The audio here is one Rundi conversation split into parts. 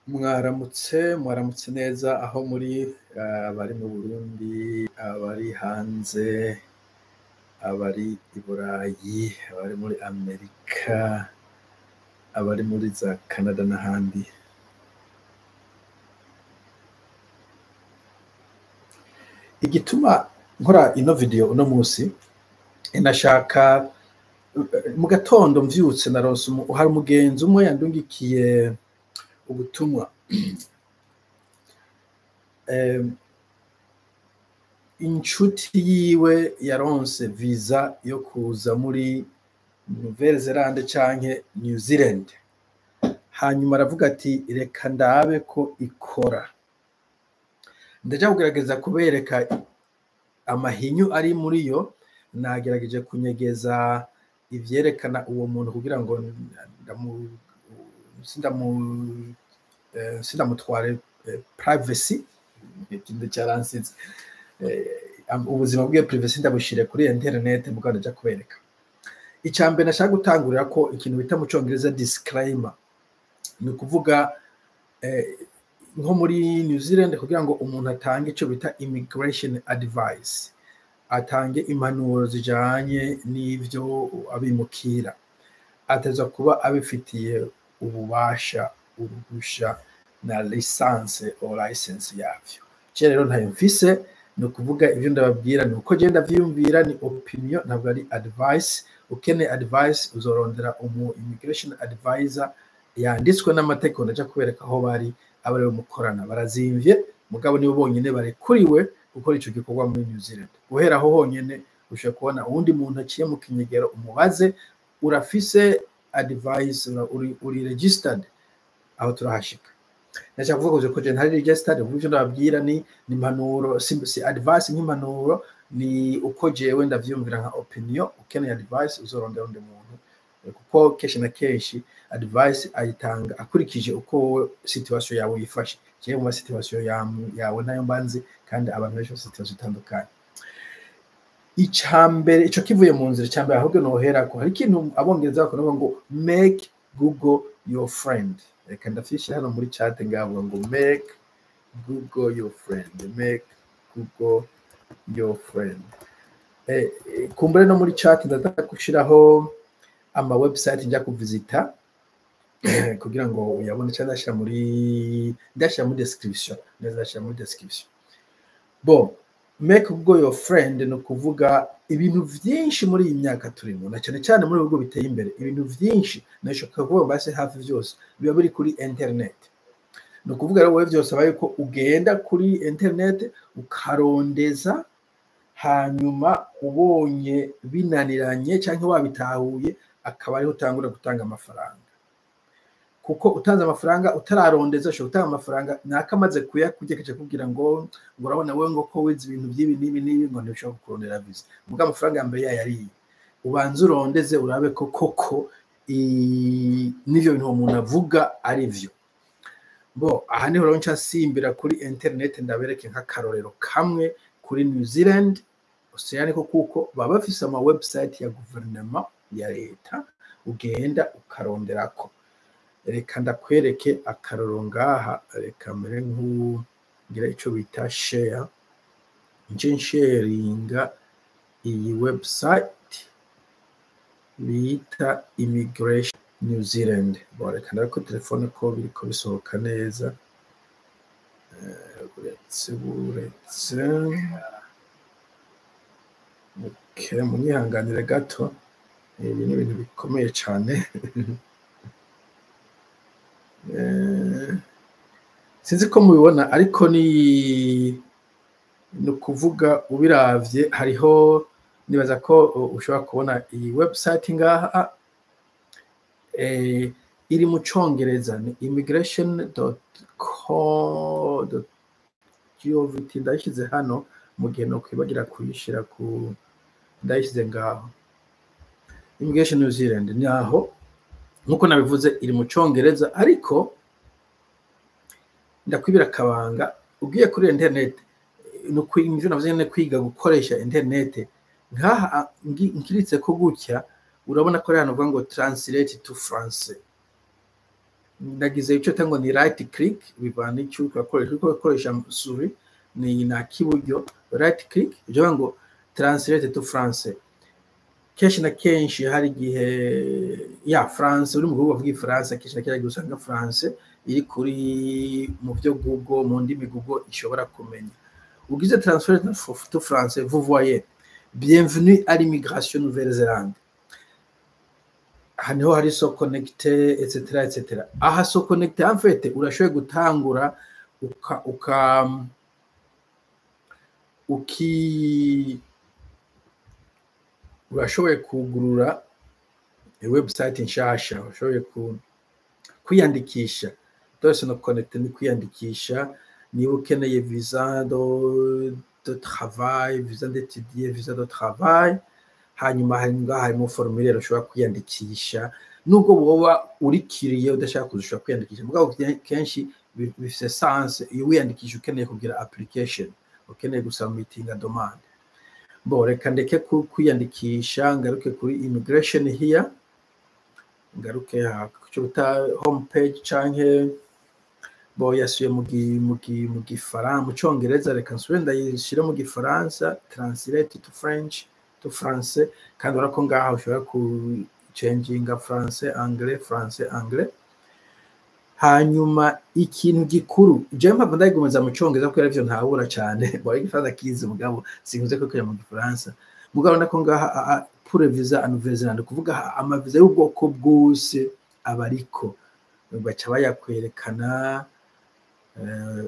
Mwaramutse, mwaramutse neza aho muri, abari mu Burundi, abari hanze, abari i Burayi, abari muri Amerika, abari muri za Canada n'ahandi. Igituma nkora ino video uno musi, nashaka mu gatondo mvyutse naronse hari umugenzi umwe yandungikiye ubutumwa. Inshuti yiwe yaronse visa yo kuza muri Nouvelle Zelande canke New Zealand, hanyuma aravuga ati reka ndabe ko ikora. Ndaja kugerageza kubereka amahinyu ari muri yo, nagerageje kunyegeza ivyerekana uwo muntu kugira ngo sindamutware privacy, ikindi caransize. Ubuzima bwiwe privacy ndabushire kuri internet, mugabo ndaja kubereka. Ica mbere nashaka gutangurira ko ikintu bita mu congereza disclaimer, ni ukuvuga nko muri New Zealand kugira ngo umuntu atange ico bita immigration advice, atange impanuro zijanye n'ivyo abimukira, ateza kuba abifitiye ububasha, uruhusha na licence or license yavyo. Je rero ntayo mfise, ni ukuvuga ivyo ndababwira ni uko je ndavyiyumvira, ni opinion, ntabwo ari advice. Ukeneye advice uzorondera umu immigration advisor yanditswe n'amategeko, ndaja kubereka aho bari, aba aribo mukorana. Barazimvye mugabo nibo bonyene barekuriwe gukora ico gikorwa muri New Zealand. Guhera aho honyene ushobora kubona uwundi muntu aciye mu kinyegero, umubaze urafise advice, uri registered, aho turahashika. Ndashaka kuvuga ko je ntari registered, ubu ivyo ndababwira ni impanuro, si advice nk'impanuro, ni uko jewe ndavyumvira nka opinion. Ukeneye advice uzorondera undi muntu, kuko kenshi na kenshi advice ayitanga akurikije uko wowe situation yawe yifashe. Jewe mu situation yawe nayo mbanzi, kandi abantu benshi bafite situation itandukanye. Icambere ico kivuye mu nzira, icambere ahubwo noherako, hari ikintu abongereza bakunda kuvuga ngo make Google your friend. Reka ndafishe hano muri chat ngavuga ngo make Google your friend, make Google your friend. Kumbure no muri chat ndaza gushiraho ama website njya kuvisita kugira ngo uyabone, cyangwa ndashira muri description, ndashira muri description. Bon, make Google your friend ni ukuvuga ibintu vyinshi muri iyi myaka turimo, na cyane cyane muri bihugu biteye imbere, ibintu vyinshi nashaka kuvuga basi hafi vyose biba biri kuri internet. Ni ukuvuga rero wowe vyose abaye ko ugenda kuri internet ukarondeza, hanyuma ubonye binaniranye canke wabitahuye akaba ariho utangura gutanga amafaranga. Kuko utanze amafaranga utararondeza, ushobora gutanga amafaranga nakamaze kuyakurya kaca kugira ngo urabona wewe ngo ko wize ibintu by'ibi n'ibi n'ibi, ngo ntibishobora kukurondera visa. Muga amafaranga ya mbere yayariye, ubanze urondeze urabe ko koko n'ivyo bintu uwo muntu avuga ari vyo. Bo aha niho rero nca nsimbira kuri internet ndabereke nk'akarorero kamwe kuri New Zealand, Australia, niko kuko baba bafise ama website ya guverinoma ya leta ugenda ukaronderako. Reka ndakwereke akarorero ngaha, reka mbere nkugira ico bita share, nje nsharinga iyi website bita Immigration New Zealand. Bo reka ndabe ko telefone ko biriko bisohoka neza. Buretse buretse, okay, munyihanganire gato, ibi ni ibintu bikomeye cane. Sinzi ko mubibona, ariko ni ukuvuga ubiravye hariho, nibaza ko ushobora kubona iyi website ngaha, iri mu congereza, ni immigration.co.gov. Ndayishyize hano mu gihe no kwibagira kuyishira ku, ndayishyize ngaho Immigration New Zealand, ni aho nkuko nabivuze iri mu congereza, ariko ndakwibira akabanga, ugiye kuri internet ivyo navuze nyene kwiga gukoresha internet, nkaha nkiritse ko gutya urabona ko ari hano uvuga ngo translate to français. Ndagize icyo ngo ni right click, bivana n'icyo uriko urakoresha. Uriko urakoresha souris ni na kiburyo, right click, ivyo ngo translate to français. Kenshi na kenshi hari igihe ya France, uri mu gihugu bavuga ifaransa, kenshi na kenshi usanga français iri kuri mu byo Google, mu ndimi Google ishobora kumenya. Ugize translate to français, vous voyez: "Bienvenue à l'immigration Nouvelle-Zélande." Aha niho hari se connecter, etc., etc. Aha se connecter, en fait urashoboye gutangura uka uki urashoboye kugurura website nshasha, urashoboye kwiyandikisha. Byose no connecter ni kwiyandikisha niba ukeneye visa de travail, visa d'étudier, visa de travail. Hanyuma hari ngaha harimo formulaire ushobora kwiyandikisha, nubwo woba urikiriye udashaka kuza, ushobora kwiyandikisha. Mugabo kenshi bifise sens iyo wiyandikisha ukeneye kugira application, ukeneye gusubmitinga demande. Bo reka ndeke kwiyandikisha, ngaruke kuri immigration here, ngaruke kucyo bita home page, canke bo yasuye mu gifaransa, mu Congereza. Reka nsubire ndayishire mu Gifaransa, translate to French, to français. Kandi urabona ko ngaha ushobora ku changinga français, anglais, français, anglais. Hanyuma ikintu gikuru, jewe mpamvu ndayigomeza mu Congereza kubera ivyo ntahura cane. Bo igifaransa kizi, mugabo sinkunze ko kuja mu Gifaransa. Mugabo nako ngaha pour visa en Nouvelle-Zélande, kuvuga amaviza y'ubwoko bwose aba ariko baca bayakwerekana.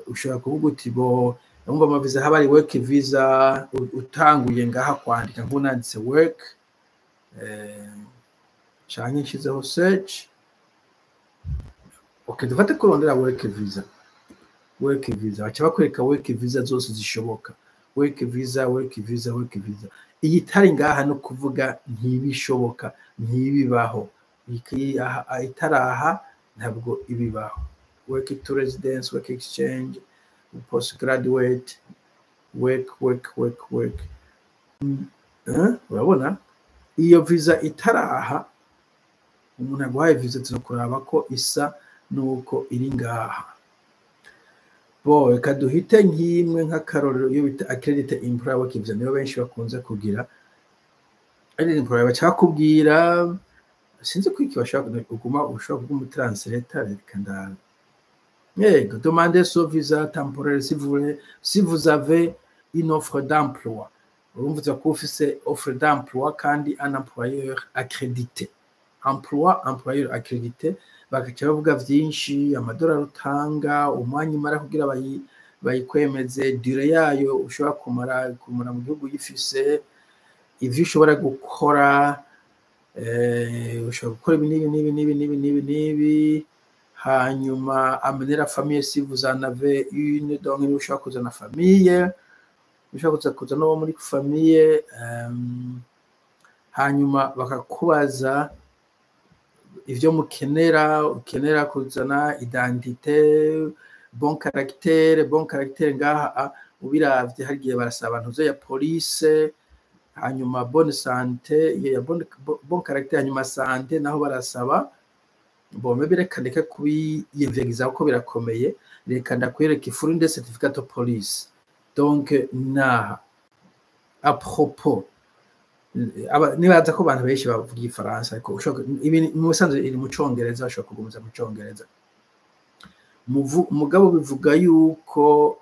Ushobora kuvuga uti bo umva amaviza haba ari work visa. Utanguye ngaha kwandika, nk'unanditse work, canke nshizeho search, okay, dufate kurondera work visa. Work visa, baca bakwereka work visa zose zishoboka: work visa, work visa, work visa. Iyi itari ngaha no kuvuga ntibishoboka, ntibibaho. Itaraha ntabwo ibibaho. Work to residence, work exchange, postgraduate, work, work, work, work. Urabona iyo visa itaraha, umuntu aguhaye visa tuzakuraba ko isa nuko iri ngaha. Bo reka duhite nk'imwe nk'akarorero, iyo bita accredited employer work visa, niyo benshi bakunze kugira. Accredited employer baca bakubwira, sinzi ko iki bashobora kuguma, ushobora kuguma utranslator. Reka ndabe. Yego, demandez ce visa temporaire si vous voulez, si vous avez une offre d'emploi. Urumva ko ufise offre d'emploi kandi un employeur accrédité, emploi, employeur accrédité. Bagaca bavuga vyinshi: amadolari utanga, umwanya umara kugira bayikwemeze, durée yayo ushobora kumara mu gihugu uyifise, ivyo ushobora gukora, ushobora gukora ibi n'ibi n'ibi n'ibi n'ibi n'ibi n'ibi. Hanyuma amener la famille si vous en avez une, donc niba ushobora kuzana famille, ushobora kuzana uwo muri famille. Hanyuma bakakubaza ivyo mukenera: ukenera kuzana identité, bon caractère. Bon caractère ngaha ubiravye hari igihe barasaba abantu ya police. Hanyuma bonne santé, ya bon caractère. Hanyuma santé naho barasaba. Bon, maybe reka ndeke kubiyivyagiza kuko birakomeye. Reka ndakwereka fournir certificat de police. Donc naha à propos, nibaza ko abantu benshi bavuga igifaransa, ariko ibi mu busanzwe iri mu Congereza, bashobora kugumiza mu Congereza. Mugabo bivuga yuko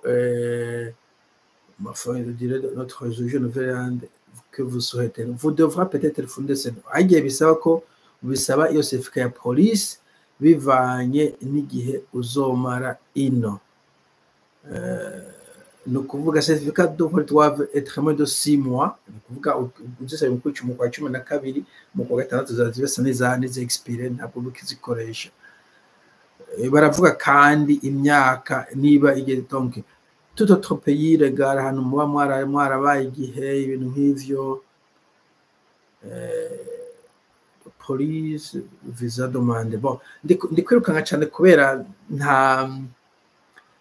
notre juge Nouvelle que vous souhaitez, vous devrez peut-être fournir, agiye bisaba ko bisaba iyo certificat ya police bivanye n'igihe uzomara ino. Ni ukuvuga certificat de police doivent être moins de 6 mois. Ni ukuvuga uzisaba mu kwa 12, mu kwa gatandatu zaza zibasa n'iza expiré, ntabwo ukizikoresha. Baravuga kandi imyaka niba igihe, donc tout autre pays légal, ahantu muba mwarabaye igihe, ibintu nk'ivyo. Police visa demande, bon, ndi kwirukanka cyane kubera nta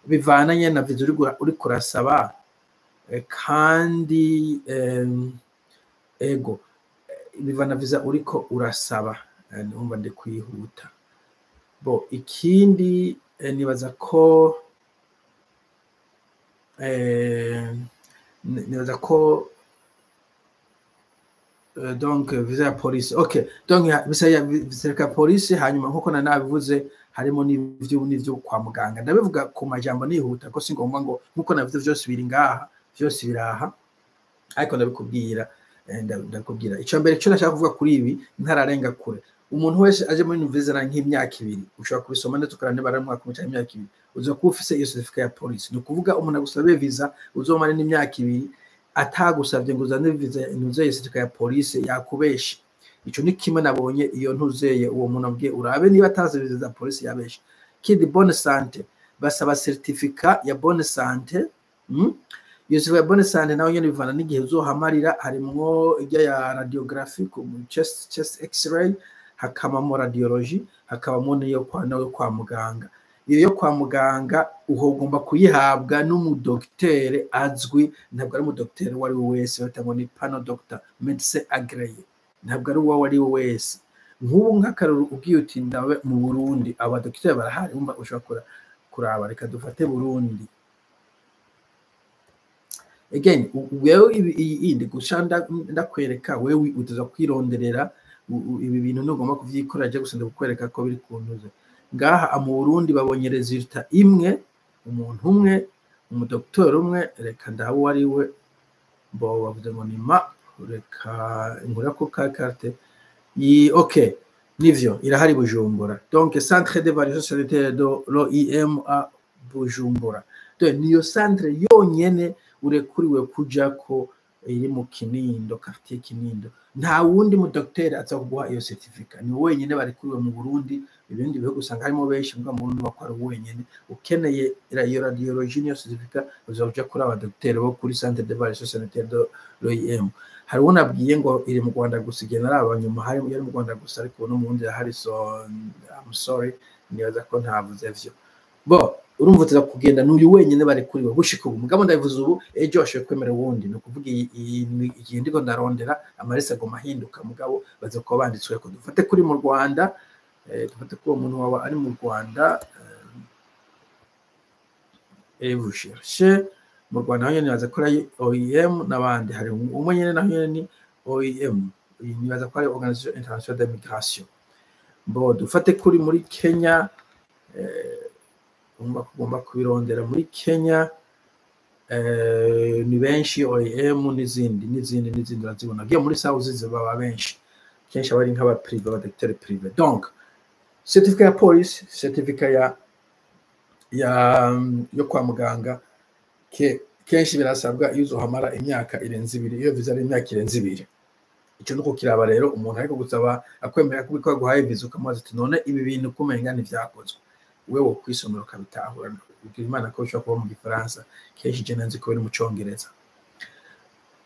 bivananye na visa uri kurasaba. Kandi ego bivana visa uriko urasaba. Numva ndi kwihuta. Bo ikindi, nibaza ko donc visa ya polisi, okay, donc visa ya visa ya polisi. Hanyuma nkuko na nabivuze, harimo n'ivyo kwa muganga. Ndabivuga ku majambo nihuta ko si ngombwa ngo nkuko nabivuze vyose biri ngaha, vyose biraha, ariko ndabikubwira, ndabikubwira. Icyo mbere cyo nashaka kuvuga kuri ibi ntararenga kure, umuntu wese aje muri visa nk'imyaka 2, ushobora kubisoma ndetse ukaraba niba ari umwaka umwe cyangwa imyaka 2, uza kuba ufise iyo certificat ya polisi. Ni ukuvuga umuntu agusabiye visa uzomara n'imyaka 2 atagusabye ngo uzane visa ntuzeye certificat ya polisi, yakubeshe. Ico ni kimwe nabonye. Iyo ntuzeye uwo muntu abwiye urabe niba atazi visa za polisi, yabeshe. Kindi, bonne santé, basaba certificat ya bonne santé. Iyo certificat ya bonne santé nawe nyene bivana n'igihe uzohamarira. Harimwo ijya ya radiographie ku chest x-ray, hakabamo radiology, hakabamo n'iyo kwa nawe kwa muganga. Iyo yo kwa muganga ugomba kuyihabwa n'umudokitere azwi, ntabwo ari umudokitere uwo ari we wese, bita ngo ni panel doctor, médecin agréé, ntabwo ari uwo ari we wese. Nk'ubu nk'akaruru ugiye uti ndabe mu Burundi abadokiteri barahari, wumva ushobora kuraba. Reka dufate Burundi again. Wewe iyi yindi gusa ndakwereka, wewe utaza kwironderera ibi bintu, ntugomba kuvyikorera. Je gusa ndakwereka ko biri ku ntuze ngaha mu Burundi. Babonye résultat imwe, umuntu umwe, umudokiteri umwe. Reka ndabe uwo ari we. Bo bavuze ngo ni ma, reka nkura ko ka carte yi. Okay, nivyo, irahari Bujumbura. Donc centre d'évaluation sanitaire de l'OIM à Bujumbura. Donc niyo centre yonyene urekuriwe kujako, iri mu Kinindo, quartier Kinindo. Nta wundi mu docteur aza kuguha iyo certificat, ni wenyine barekuriwe mu Burundi. Ibindi bihugu usanga harimo benshi, mbwa mu Burundi bakora wenyine. Ukeneye iyo radiologie niyo certificat, uzoja kuri aba docteur bo kuri centre d'évaluation sanitaire de l'OIM. Hari uwo nabwiye ngo iri mu Rwanda gusa, igihe naraba nyuma hari yari mu Rwanda gusa, ariko no mu Burundi irahari. So I'm sorry, nibaza ko ntavuze vyo. Bo urumva tuza kugenda n'uyu wenyine barekuriwe gushika ubu. Mugabo ndabivuze ubu, ejo bashoboye kwemera uwundi. Ni ukuvuga igihe ndiko ndarondera amarese agoma ahinduka, mugabo baza kuba banditswe ko. Dufate kuri mu Rwanda, dufate ko uwo muntu wawe ari mu Rwanda, et vous cherchez mu Rwanda naho nyene nibaza ko ari OIM n'abandi. Hari umwe nyene, naho nyene ni OIM, iyi nibaza ko ari Organisation Internationale de Migration. Bo dufate kuri muri Kenya, ugomba ugomba kubirondera muri Kenya, ni benshi, OIM n'izindi n'izindi n'izindi urazibona. Ugiye muri South baba benshi, kenshi aba ari nk'aba privé, abadokiteri privé. Donc certificat ya polisi, certificat ya yo kwa muganga, kenshi birasabwa iyo uzohamara imyaka irenze 2, iyo visa ari imyaka irenze 2. Icyo nuko kiraba rero umuntu ariko gusaba akwemera ko aguhaye visa, ukamubaza uti: "None ibi bintu kumenga ntivyakozwe?" Wewe wo kwisomera ukabitahura. Ubwira Imana ko bishobora kuba mu Gifaransa, kenshi je nzi ko biri mu Congereza.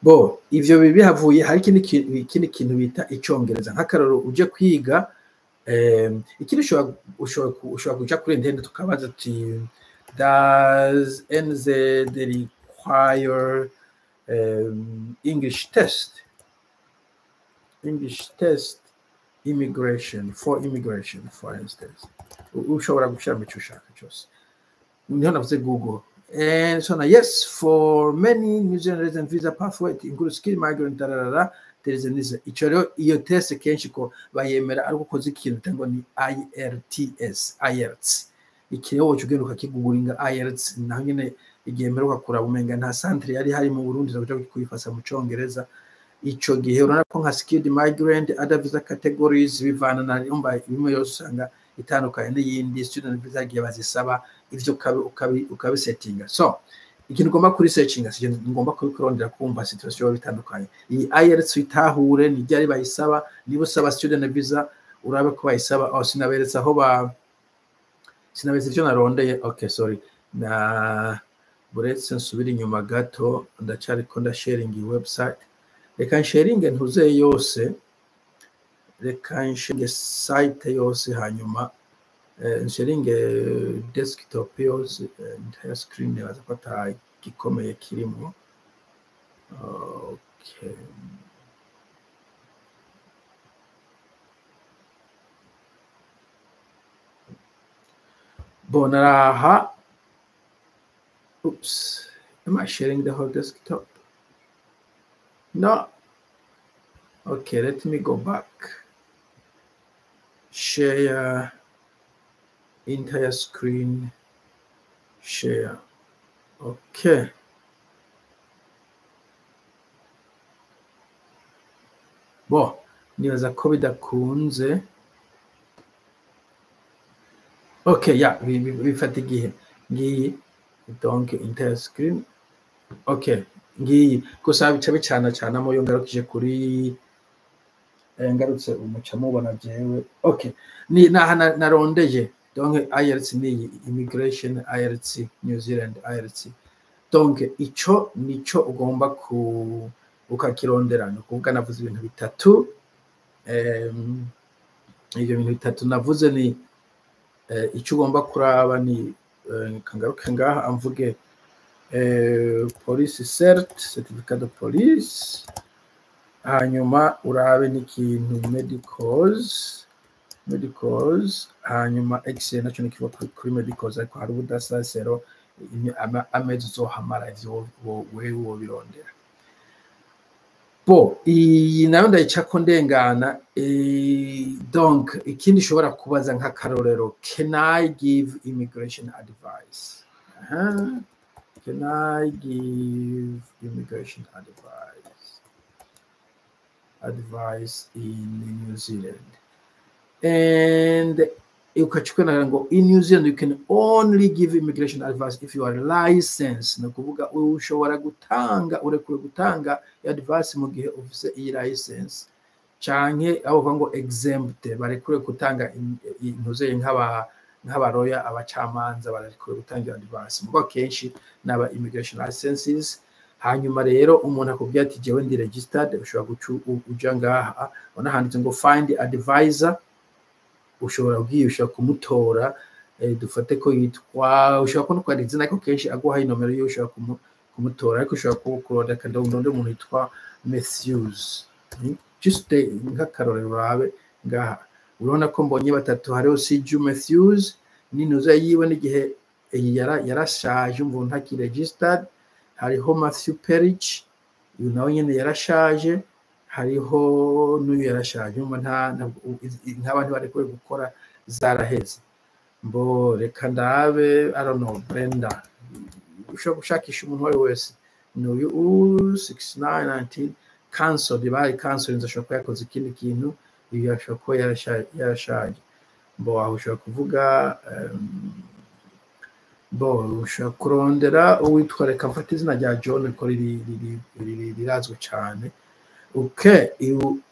Bo ivyo bibi bihavuye, hari ikindi kintu bita Icongereza. Nk'akaroro uje kwiga, ikindi ushobora kuja kuri internet tukabaza uti: "Does NZ require English test, English test immigration, for immigration?" For instance, ushobora gushiramo ico ushaka cyose. Niho navuze Google and so now, yes, for many New Zealand resident visa pathway to include skilled migrant, da, da, da, da, there is an ico rero. Iyo test kenshi ko bayemera ariko ukoze ikintu cyangwa ni IRTS, IELTS. Iki rero woca ugenda ukakiguguringa, IELTS. Naho nyene igihe mperuka kuraba umenga nta centre yari hari mu Burundi zo kuja kuyifasa mu Congereza ico gihe. Urabona ko nka skilled migrant, other visa categories, bivana na umva bimwe yose usanga itandukanye n'iyindi. Student visa igihe bazisaba ivyo ukabisetinga. So ikintu ugomba kuri searchinga, si ngomba kubikurondera, kumva situation bitandukanye. Iyi IELTS itahure ni ryari bayisaba. Niba usaba student visa, urabe ko bayisaba. Oh, sinaberetse aho ba, sinaberetse ivyo narondeye. Okay, sorry, na buretse nsubira inyuma gato, ndacariko ndasharinga iyi website. Reka nsharinge ntuzeye yose, reka nsharinge site yose, hanyuma nsharinge desktop yose, entire screen. Nibaza ko ata gikomeye kirimo. Okay. Bon, naraha. Oops, am I sharing the whole desktop? No. Okay, let me go back. Share entire screen, share. Okay. Bo, nibaza ko bidakunze. Okay, ya, bifata igihe. Ngiyi, donc entire screen. Okay, ngiyi. Gusa bica bicana canamo iyo ngarukije kuri ngarutse umuca mubona jewe. Okay, ni naha narondeje. Donc IELTS ni immigration IELTS New Zealand IELTS. Donc ico nico ugomba ku ukakirondera. Ni ukuvuga navuze ibintu bitatu. Ibyo bintu bitatu navuze ni icyo ugomba kuraba ni kangaruke ngaha amvuge police cert, certificate de police, hanyuma urabe n'ikintu medicals, hanyuma x-ray nacyo ni kiva kuri medicals, ariko hari ubudasa sero amezi uzohamara ivyo wewe wobirondera. Bo iyi nayo ndayicako ndengana. Donc ikindi ushobora kubaza nk'akarorero, can I give immigration advice? Aha. Can I give immigration advice in New Zealand? And ukachukua ngo in New Zealand you can only give immigration advice if you are licensed. Ni ukuvuga ushobora gutanga, urekure gutanga advice mu gihe ufise iyi license, canke abo bavuga ngo exempt, barekure gutanga intuzeye nk'abaroya, abacamanza barekure gutanga advice, mugo kenshi n'aba immigration licenses. Hanyuma rero umuntu akubwira ati jewe ndi registered, ushobora guca uja ngaha ubona handitse ngo find advisor, ushobora ugiye ushobora kumutora, dufate ko yitwa, ushobora kubona ko ari izina ariko kenshi aguha inomero yiwe, ushobora kumutora, ariko ushobora kurondera kandi undi umuntu yitwa Matthews. Just nk'akarorero urabe ngaha urabona ko mbonye batatu, hariho Siju Matthews n'inuza yiwe n'igihe yarashaje umva ntakiri registered, hariho Matthew Perich uyu nawe nyene yarashaje, hariho n'uyu yarashaje, umva nk'abantu barekuwe gukora zaraheze. Mbo reka ndabe, I don't know, Brenda, ushobora gushakisha umuntu uwo ari we wese, n'uyu 6919 cancelled, bari cancelled, ashobora kuba yakoze ikindi kintu, uyu ashobora kuba yarashaje. Mbo aho ushobora kuvuga, bo ushobora kurondera uwitwa, reka mfate izina rya John ko rirazwi cyane. Okay,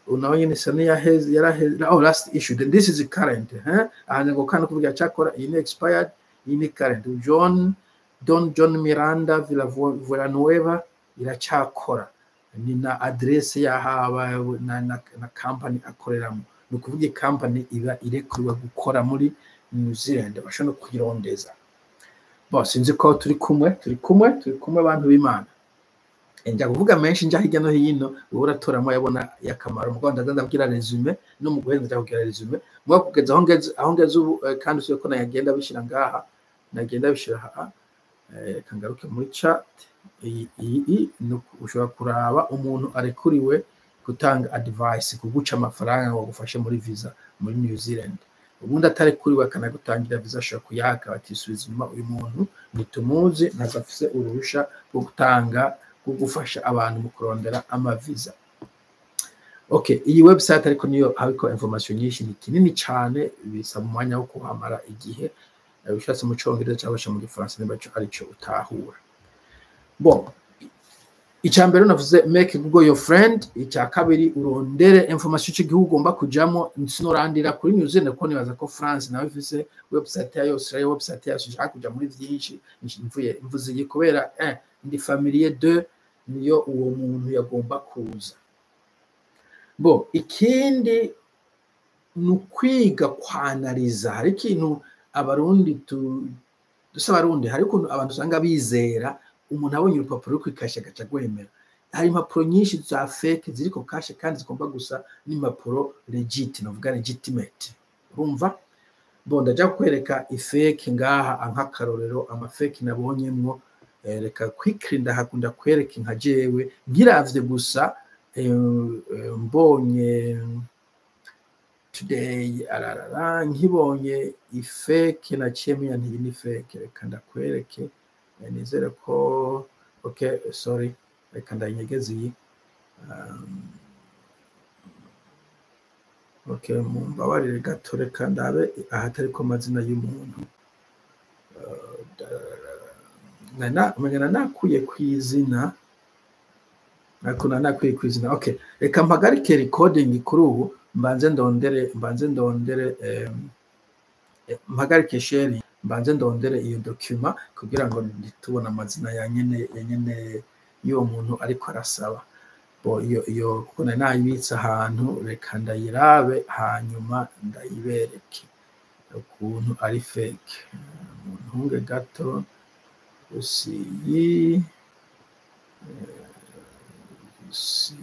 nawe nyine isa n'iyaheze, yaraheze. Oh, last issued, and this is current, eh? Aha ngo kandi kuvuga cyakora iyi ni expired, iyi ni current. John Don John Miranda Villanueva iracyakora, ni na adresse yahaba na company akoreramo. Ni ukuvuga company iba irekuriwe gukora muri New Zealand, bashobora no kuyirondeza. Bo sinzi ko turi kumwe, turi kumwe, turi kumwe abantu b'Imana. Njya kuvuga menshi njya hirya no hino, wowe uratoramo yabona yakamaro. Mu Rwanda ndabwira résumé, no mu guheza njya kugira résumé mu kugeza aho ngeze ubu, kandi usiye ko nagenda bishyira ngaha, nagenda bishyira aha. Reka ngaruke muri chat. Iyi ushobora kuraba umuntu arekuriwe gutanga advice, kuguca amafaranga ngo agufashe muri visa muri New Zealand. Ubundi atarekuriwe akanagutangira visa, ashobora kuyaka batisubiza inyuma, uyu muntu ntitumuzi, ntabwo afise uruhusha rwo gutanga, rwo gufasha abantu mu kurondera amaviza. Okay, iyi website ariko niyo hariko information nyinshi, ni kinini cyane, bisaba umwanya wo kuhamara igihe, ushatse mu Congereza cyangwa se mu Gifaransa niba arico utahura. Bon, icya mbere navuze make Google your friend, icya kabiri urondere information cy'igihugu ugomba kujamo. Sinorandira kuri New Zealand kuko nibaza ko France nawe ifise website yayo, Australia website yayo, sinshaka kuja muri vyinshi. Mvuye mvuze iyi kubera ndi familier de niyo uwo muntu yagomba kuza. Bo ikindi ni ukwiga kwanariza. Hari ikintu abarundi dusa abarundi, hari ukuntu abantu usanga bizera umuntu abonye urupapuro ruri kwikashe agaca agwemera. Hari impapuro nyinshi za fake ziri ku kashe kandi zigomba gusa n'impapuro legit, navuga legitimate. Urumva Bon, ndaja kukwereka ifake ngaha nk'akarorero, amafake nabonyemwo. Reka quickly ndahakunda kwereka nka jewe nkiravye gusa, mbonye today ararara, nkibonye ifake naciye menya nti iyi ni fake. Reka ndakwereke, nizere ko, okay, sorry, reka ndayinyegeze iyi. Okay, mumbabarire gato, reka ndabe ahatariko amazina y'umuntu. Umenya nakuye kw'izina, ariko nakuye kw'izina. Okay, reka mpagarike recording kuri ubu, mbanze ndondere, mpagarike sharing, mbanze ndondere iyo document kugira ngo ntitubone amazina ya nyene y'uwo muntu ariko arasaba. Bo iyo kuko nari nayibitse ahantu, reka ndayirabe hanyuma ndayibereke ukuntu ari fake. Muntunge gato usiyi si.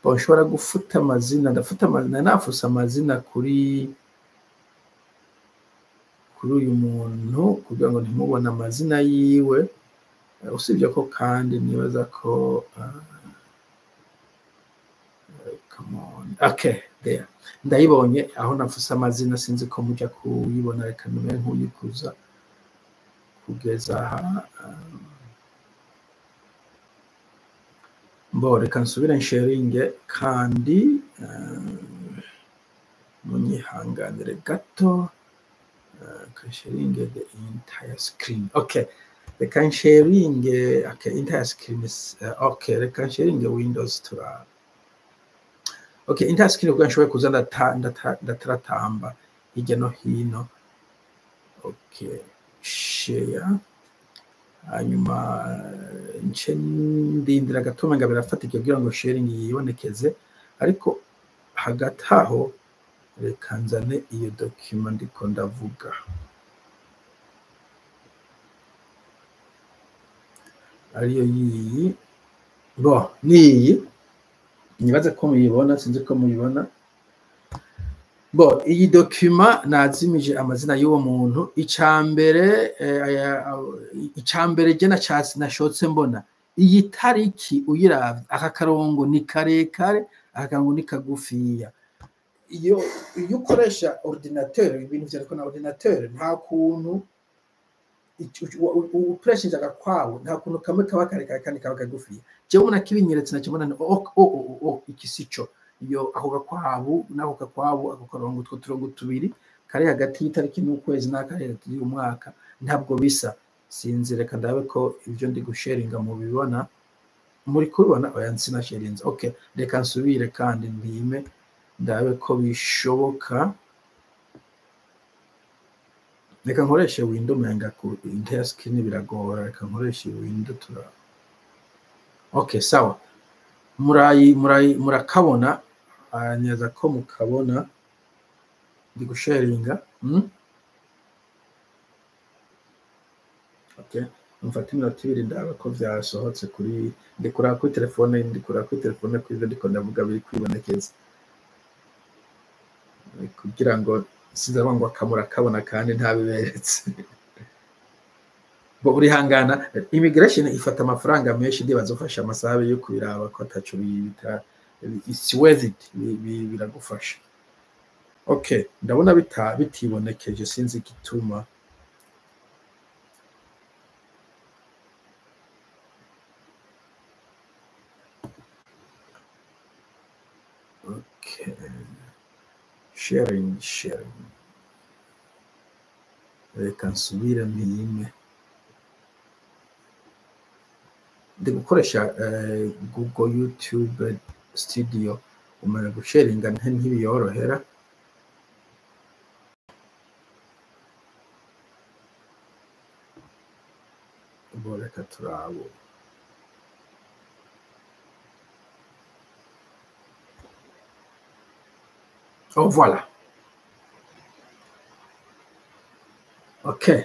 Bon, nshobora gufuta amazina, ndafuta amazina, nafuse amazina kuri uyu muntu kugira ngo ntimubone amazina yiwe. Usibye ko kandi nibaza ko come on, okay, there, ndayibonye aho nafuse amazina. Sinzi ko muja kuyibona, reka numere nk'uyikuza kugeza aha. Mbo reka nsubire nsharinge kandi, munyihanganire gato, nsharinge the entire screen. Okay, reka nsharinge, okay, entire screen is, okay, reka nsharinge Windows tura, okay, entire screen kugira nshobore kuza ndataratamba hirya no hino. Okay, share, hanyuma nce ndindira gato ngo birafatika kugira ngo sharing yibonekeze. Ariko hagati aho reka nzane iyo document ndiko ndavuga, ariyo yiyi. Bo niyi, nibaze ko muyibona, sinzi ko muyibona. Bo iyi document nazimije amazina y'uwo muntu. Icambere, icambere je nacatse nashotse mbona iyi tariki, uyiravye aka karongo ni karekare, aka karongo ni kagufiya. Iyo ukoresha ordinateur, ibintu vyandikwa na ordinateur, nta kuntu ukoresheje agakwabu, nta kuntu kamwe kaba karekare kandi kaba kagufiya. Jewe ubona kibinyeretse naco mbona oh, oh, oh, oh, iki sico. Iyo ako gakwabu n'ako gakwabu, ako karongo, utwo turongo tubiri kari hagati y'itariki n'ukwezi n'akari hagati y'umwaka ntabwo bisa. Sinzi, reka ndabe ko ibyo ndi gusharinga mubibona. Muri kubibona? Oya, sinasharinze. Okay, reka nsubire kandi mpime ndabe ko bishoboka. Reka nkoreshe window, menga ku entire screen biragora. Reka nkoreshe window tura. Okay, sawa, murayi murayi murakabona, neza ko mukabona ndi gusharinga. Okay, mfata iminota 2 ndaba ko vyasohotse kuri, ndi kuraba kuri telefone, ndi kuraba kuri telefone kuri ivyo ndiko ndavuga biri kwibonekeza, kugira ngo sinzaba ngo akamura kabona kandi ntabiberetse. Bo urihangana, immigration ifata amafaranga menshi, ndibaza ufasha amasaha yo kubiraba ko ataco bita, it's worth it, biragufasha. Okay, ndabona bitibonekeje, sinzi igituma. Okay, sharing, sharing, reka nsubire mpime. Ndi gukoresha Google YouTube Studio, umara gusharinga ntibiyorohera. Bo reka turabe. Oh, voilà. Okay.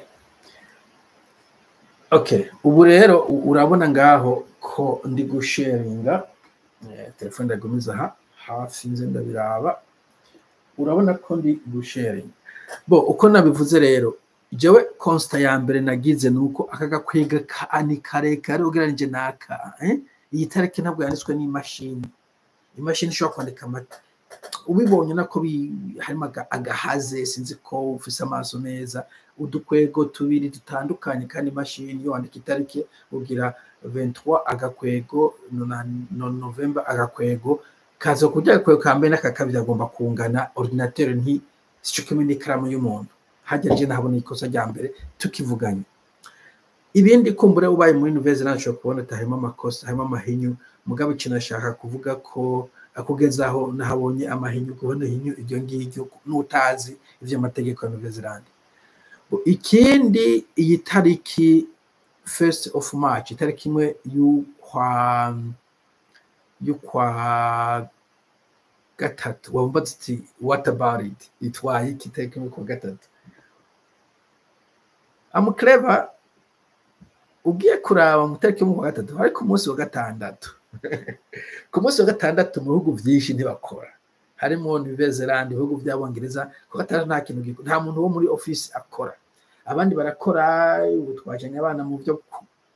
Okay, ubu rero urabona ngaho ko ndi gusharinga. Telefone ndagumiza aha hafi nze ndabiraba. Urabona ko ndi gusharing. Bo uko nabivuze rero, jewe constat ya mbere nagize nuko aka gakwega ka ni karekare ugereranije n'aka, eh? Iyi tariki ntabwo yanditswe n'imashini. Imashini ishobora kwandika amata ubibonye nako harimo agahaze. Sinzi ko ufise amaso neza, udukwego tubiri dutandukanye. Kandi imashini iyo wandika itariki ugira 23 agakwego no November agakwego kaza kurya agakwego ka mbere n'aka kabiri agomba kungana. Ordinateur nti sico kimwe n'ikaramu y'umuntu. Hajya je nahabona ikosa rya mbere tukivuganye. Ibindi kumbure ubaye muri Nouvelle-Zélande ushobora kubona ati harimo amakosa, harimo amahinyu. Mugabo ikintu ashaka kuvuga ko kugeza aho nahabonye amahinyu, kubona ihinyu iryo ngiryo n'utazi ivy'amategeko ya Nouvelle-Zélande. Ikindi, iyi tariki 1st of March, itariki 1 y'ukwa gatatu, wumva uti: "What about it?" Itwaye iki itariki 1 kwa gatatu? I'm clever. Ugiye kuraba mu itariki 1 kwa gatatu, ariko umunsi wa gatandatu, ku munsi wa gatandatu mu bihugu vyinshi ntibakora, harimo Nouvelle-Zélande, ibihugu by'Abongereza. Ku gatandatu nta kintu nta muntu wo muri office akora, abandi barakora. Ubu twajanye abana mu byo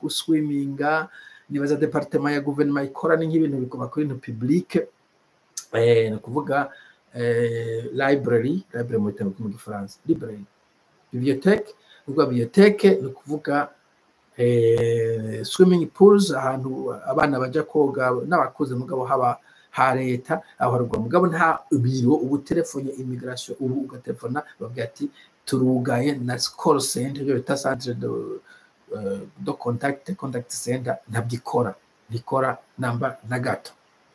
guswiminga. Nibaza département ya guverinoma ikora ni nk'ibintu bikuba kuri ibintu public, ni ukuvuga library, library mu bitabo mu Gifaransa, library, bibliothèque, ni ukuvuga bibliothèque, ni ukuvuga swimming pools, ahantu abana baja koga n'abakuze, mugabo haba ha leta aho haruguru. Mugabo nta biro. Ubu telefone immigration, ubu ugatelefona babwira ati turugaye, na call center, ibyo bita centre de contact, contact center, ntabwo ikora, ntikora namba na gato.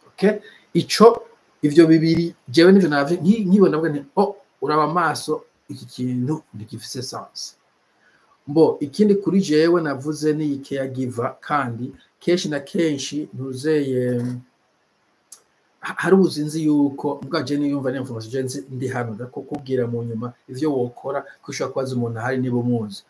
Okay, ico ivyo bibiri jewe nivyo navye nkibona mvuga nti: "Oh, uraba amaso, iki kintu ntigifise sens." Mbo ikindi kuri jewe navuze ni iyi caregiver. Kandi kenshi na kenshi ntuzeye hari ubuzinzi yuko mbwa je niyumva ni information je nzi ndi hano ndakukubwira mu nyuma ivyo wokora, ko ushobora kubaza umuntu ahari niba umuzi.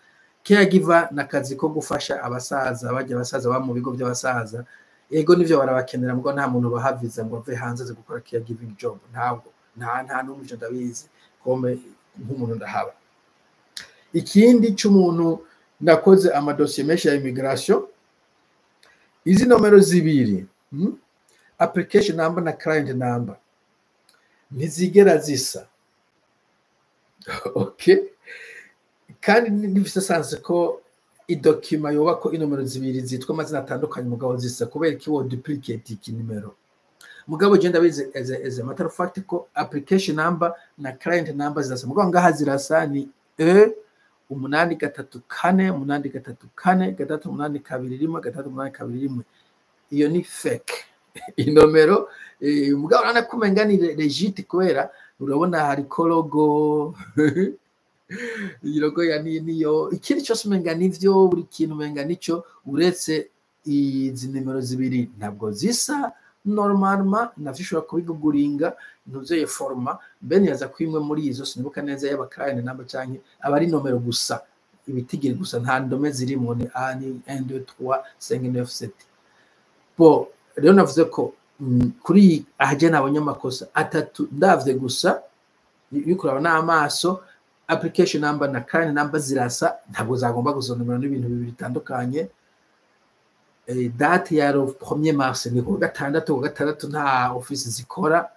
Caregiver ni akazi ko gufasha abasaza, bajya abasaza baba mu bigo by'abasaza. Ego nivyo barabakenera, mbwo nta muntu baha visa ngo ave hanze aze gukora caregiving job. Ntabwo nta n'umwe, ivyo ndabizi kome nk'umuntu ndahaba. Ikindi c'umuntu nakoze amadosiye menshi ya immigration, izi nomero zibiri, Application number na client number, ntizigera zisa. Okay, kandi ntibifise sens ko idocument yoba ko inomero zibiri zitwa amazina atandukanye mugabo zisa. Kubera iki wo duplicate iki nimero? Mugabo je ndabizi as a matter of fact ko application number na client number zirasa. Mugabo ngaha zirasa, ni E 834 834 6821 6821. Iyo ni fake inomero, mugabo urabona ko umenga ni legit kubera urabona hariko logo, iyi logo ya ni niyo. Ikindi cyose umenga nivyo, buri kintu umenga nico, uretse izi nimero zibiri ntabwo zisa. Normalement navyo ushobora kubiguguringa ntuzeye forma mbe nibaza ko imwe muri izo, sinibuka neza, y'aba client number canke aba ari nomero gusa, ibitigiri gusa, nta ndome zirimo, ni A ni 1 2 3 5 9 7. Bo rero navuze ko kuri aha je nabonye amakosa atatu ndavye gusa yukuraba n'amaso. Application number na client number zirasa, ntabwo zagomba gusonera n'ibintu bibiri bitandukanye. Date ya le 1er mars ni ku gatandatu, ku gatandatu nta office zikora.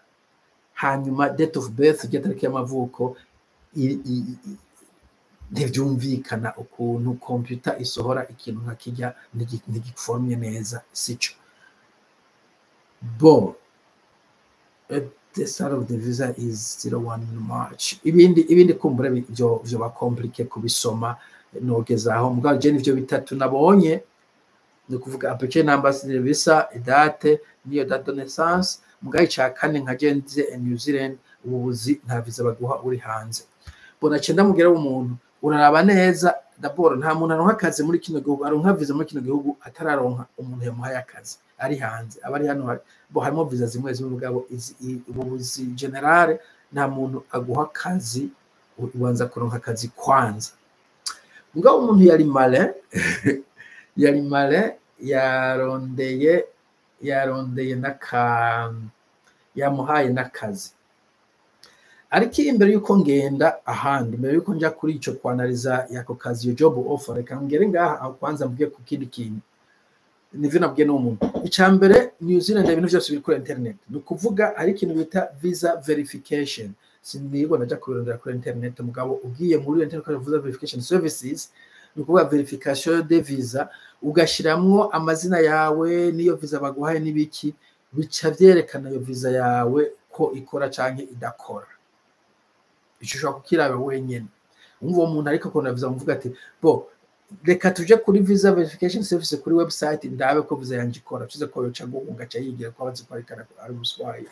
Hanyuma date of birth, ijya tariki y'amavuko, ntibyumvikana ukuntu computer isohora ikintu nka kijya ntigiformye neza, sico. Bon, the start of the visa is 01 March. Ibindi kumbure byo ba compliqué kubisoma, nogezaho. Mugabo je nivyo bitatu nabonye, ni ukuvuga application number visa, date niyo date de naissance. Mugabo ica kane, nka je nze New Zealand, ubu buzi nta visa baguha uri hanze. Bona cenda mugera w'umuntu uraraba neza. D'abord nta muntu aronka akazi muri kino gihugu, aronka visa muri kino gihugu atararonka umuntu yamuhaye akazi ari hanze. Aba ari hano bo harimo visa zimwe zimwe, mugabo ubu buzi général nta muntu aguha akazi, ubanza kuronka akazi kwanza. Mugabo umuntu yari malin, yari malin, yarondeye n'aka yamuhaye n'akazi. Ariko imbere yuko ngenda ahandi, imbere yuko nja kuri ico kwanaliza yako kazi, iyo job offer, reka ngere ngaha aho kwanza mvuge ku kindi kintu. Nivyo nabwiye n'uwo muntu. Icya mbere, New Zealand ibintu byose biri kuri internet. Ni ukuvuga hari ikintu bita visa verification. Sinigwa naja kubirondera kuri internet, mugabo ugiye muri internet ukora visa verification services, ni ukuvuga verification de visa, ugashiramwo amazina yawe n'iyo visa baguhaye n'ibiki, bica vyerekana iyo visa yawe ko ikora canke idakora. Ico ushobora kukiraba wenyene. Umva, uwo muntu ariko akunda visa, muvuga ati: "Bo, reka tuje kuri visa verification service kuri website, ndabe ko visa yanje ikora." Tuze ko yoca guhunga, aca yigira ko abazi ko ariko ari umuswayi.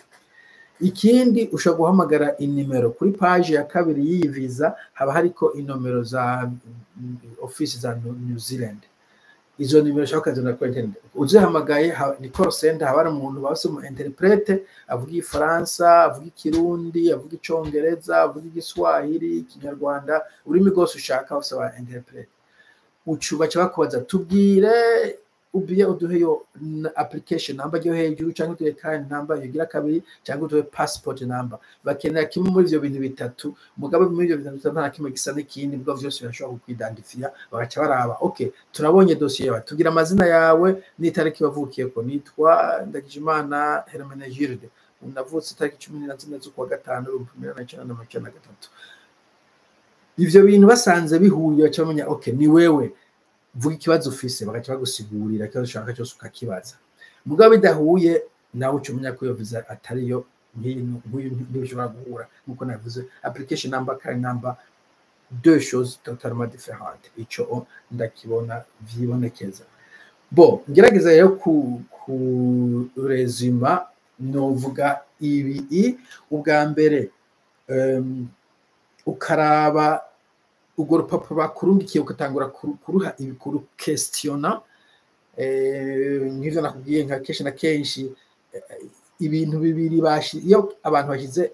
Ikindi, ushobora guhamagara inimero kuri page ya kabiri y'iyi visa, haba hariko inomero za office za New Zealand. Izo nimero ushobora ukazibona kuri internet. Uzihamagaye, ni call center, haba hari umuntu base mu interprète, avuga Igifaransa, avuga Ikirundi, avuga Icongereza, avuga Igiswahili, Ikinyarwanda, ururimi rwose ushaka bose ba interprète. Ucu baca bakubaza: "Tubwire ubiye uduhe yo application number yo hejuru, cyangwa uduhe client number yogira kabiri, cyangwa uduhe passport number." Bakenera kimwe muri ivyo bintu bitatu. Mugabo muri ivyo bintu bitatu nta kimwe gisa n'ikindi, bwo vyose birashobora kukwidantifiya. Bagaca baraba: "Okay, turabonye dosiye yawe, tugira amazina yawe n'itariki wavukiyeko." Nitwa Ndagijimana Hermenegilde, navutse itariki 14 z'ukwa gatanu 1993. Ivyo bintu basanze bihuye, baca bamenya: "Okay, ni wewe, vuga ikibazo ufise." Bagaca bagusigurira ikibazo ushaka cyose ukakibaza. Mugabo bidahuye, nawe uca umenya ko iyo visa atariyo. Nk'iyi ntibishobora guhura, nkuko navuze, application number, client number, deux choses totalement différentes. Ico ndakibona vyibonekeza. Bo, ngerageza rero ku résuma, novuga ibi: ubwa mbere, ukaraba urwo rupapuro bakurungikiye, ugatangura kuruha ibikuru, questiona nk'ivyo nakubwiye. Nka kenshi na kenshi, ibintu bibiri bashi, iyo abantu bashyize,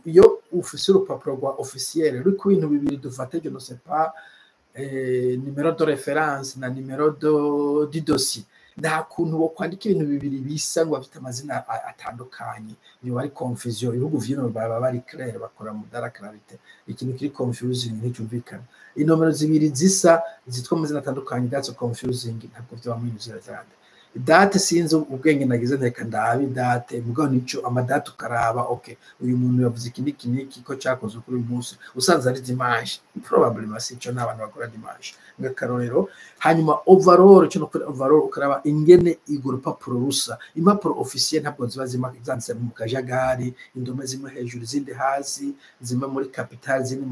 iyo ufise urupapuro rwa officiel ruri ku bintu bibiri, dufate, je ne sais pas, numéro de référence na numéro de du dossier, nta kuntu wo kwandika ibintu bibiri bisa ngo bafite amazina atandukanye, iyo bari confusion. Ibihugu vyino baba bari clair, bakora mu dara clarité. Ikintu kiri confusing, nticyumvikana, inomero zibiri zisa zitwa amazina atandukanye, that's confusing. Ntabwo vyoba muri New Zealand. Date, sinzi ubwenge nagize, nteka ndabe date, mugabo nico amadate ukaraba: okay, uyu muntu yavuze iki n'iki n'iki ko cyakozwe kuri uyu munsi. Usanze ari dimanche, probably masi ico n'abantu bakora dimanche, nk'akarorero. Hanyuma overall, cyo no kuri overall, ukaraba ingene urwo rupapuro rusa. Impapuro officiel ntabwo ziba zanditse mu kajagari, indome zimwe hejuru, izindi hasi, zimwe muri capital, izindi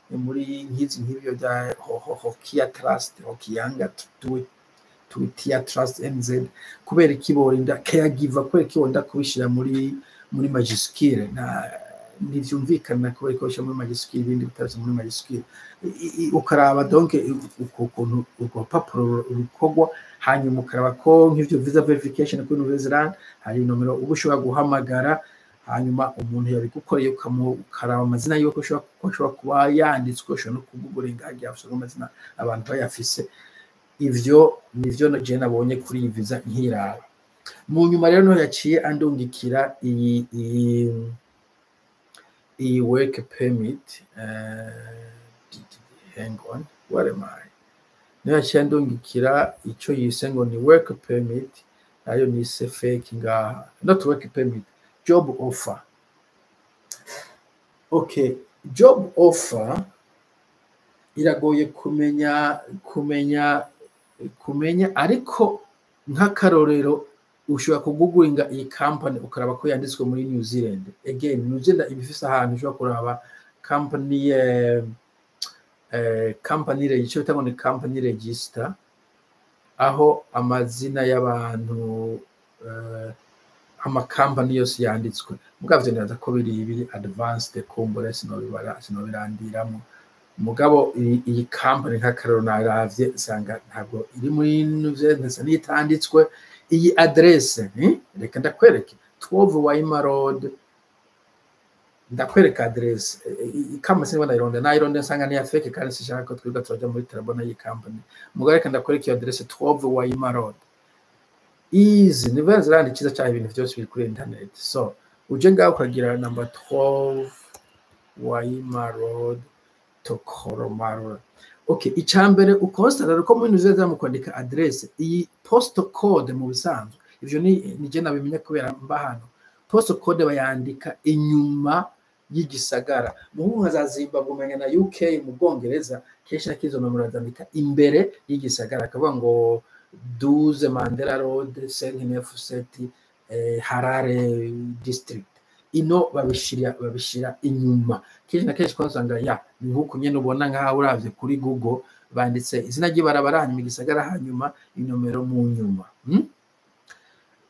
muri nk'izi, nk'ibyo bya Hokia Trust, Hokianga Tuitia Trust NZ. Kubera iki borinda caregiver? Kubera iki borinda kubishyira muri majuscule? Na ntivyumvikana kubera ko bashyira muri majuscule ibindi bitabise muri majuscule. Ukaraba donc ukuntu urwo rupapuro rukorwa, hanyuma ukaraba ko nk'ivyo visa verification kuri New Zealand hari nomero uba ushobora guhamagara, hanyuma umuntu yabigukoreye ukaraba amazina yiwe ko ashobora kuba yanditswe. Ushobora no kuguguringa hagiye usanga amazina abantu bayafise. Ivyo nivyo je nabonye kuri iyi visa nkiraba. Mu nyuma rero niho yaciye andungikira iyi work permit. Hang on, what am I, niho yaciye andungikira ico yise ngo ni work permit, ayo nise fake ngaha, not work permit, job offer. Okay, job offer iragoye kumenya, ariko nk'akarorero ushobora kuguguringa iyi company, ukaraba ko yanditswe muri New Zealand. Again, New Zealand iba ifise ahantu ushobora kuraba company, company icyo bita ngo ni company register, aho amazina y'abantu, amakampani yose yanditswe. Mugabo ivyo nibaza ko biri advanced, kumbure sinobibara, sinobirandiramo. Mugabo iyi company, nk'akarorero, naravye nsanga ntabwo iri muri New Zealand, nsa n'itanditswe. Iyi adresse, reka ndakwereke, 12 Waima Road, ndakwereka adresse kama sinba nayironde, nayironde nsanga ni ya fake, kandi sinshaka ko twiga turaja muri turabona iyi company. Mugabo reka ndakwereka iyo adresse, 12 Waima Road. Easy, ni Zealand, icyiza cyaho ibintu byose biri kuri internet. So uje ngaho ukagira number 12 Waima Road, Tokomaru. Okay, icambere ukonstatara ko muri New Zealand mu kwandika adresse, iyi postal code mu bisanzwe, ivyo ni je nabimenya kubera mba hano, postal code bayandika inyuma y'igisagara. Mu nka za Zimbabwe, umenya na UK, mu Bwongereza, kenshi na kizo nomero bazandika imbere y'igisagara, akavuga ngo 12 Mandela Road, 597, Harare district. Ino babishira inyuma. Kenshi na kenshi twasanga ya ni nk'uku nyene ubona nk'aho uravye kuri Google banditse izina ry'ibarabara, hanyuma igisagara, hanyuma inomero mu nyuma.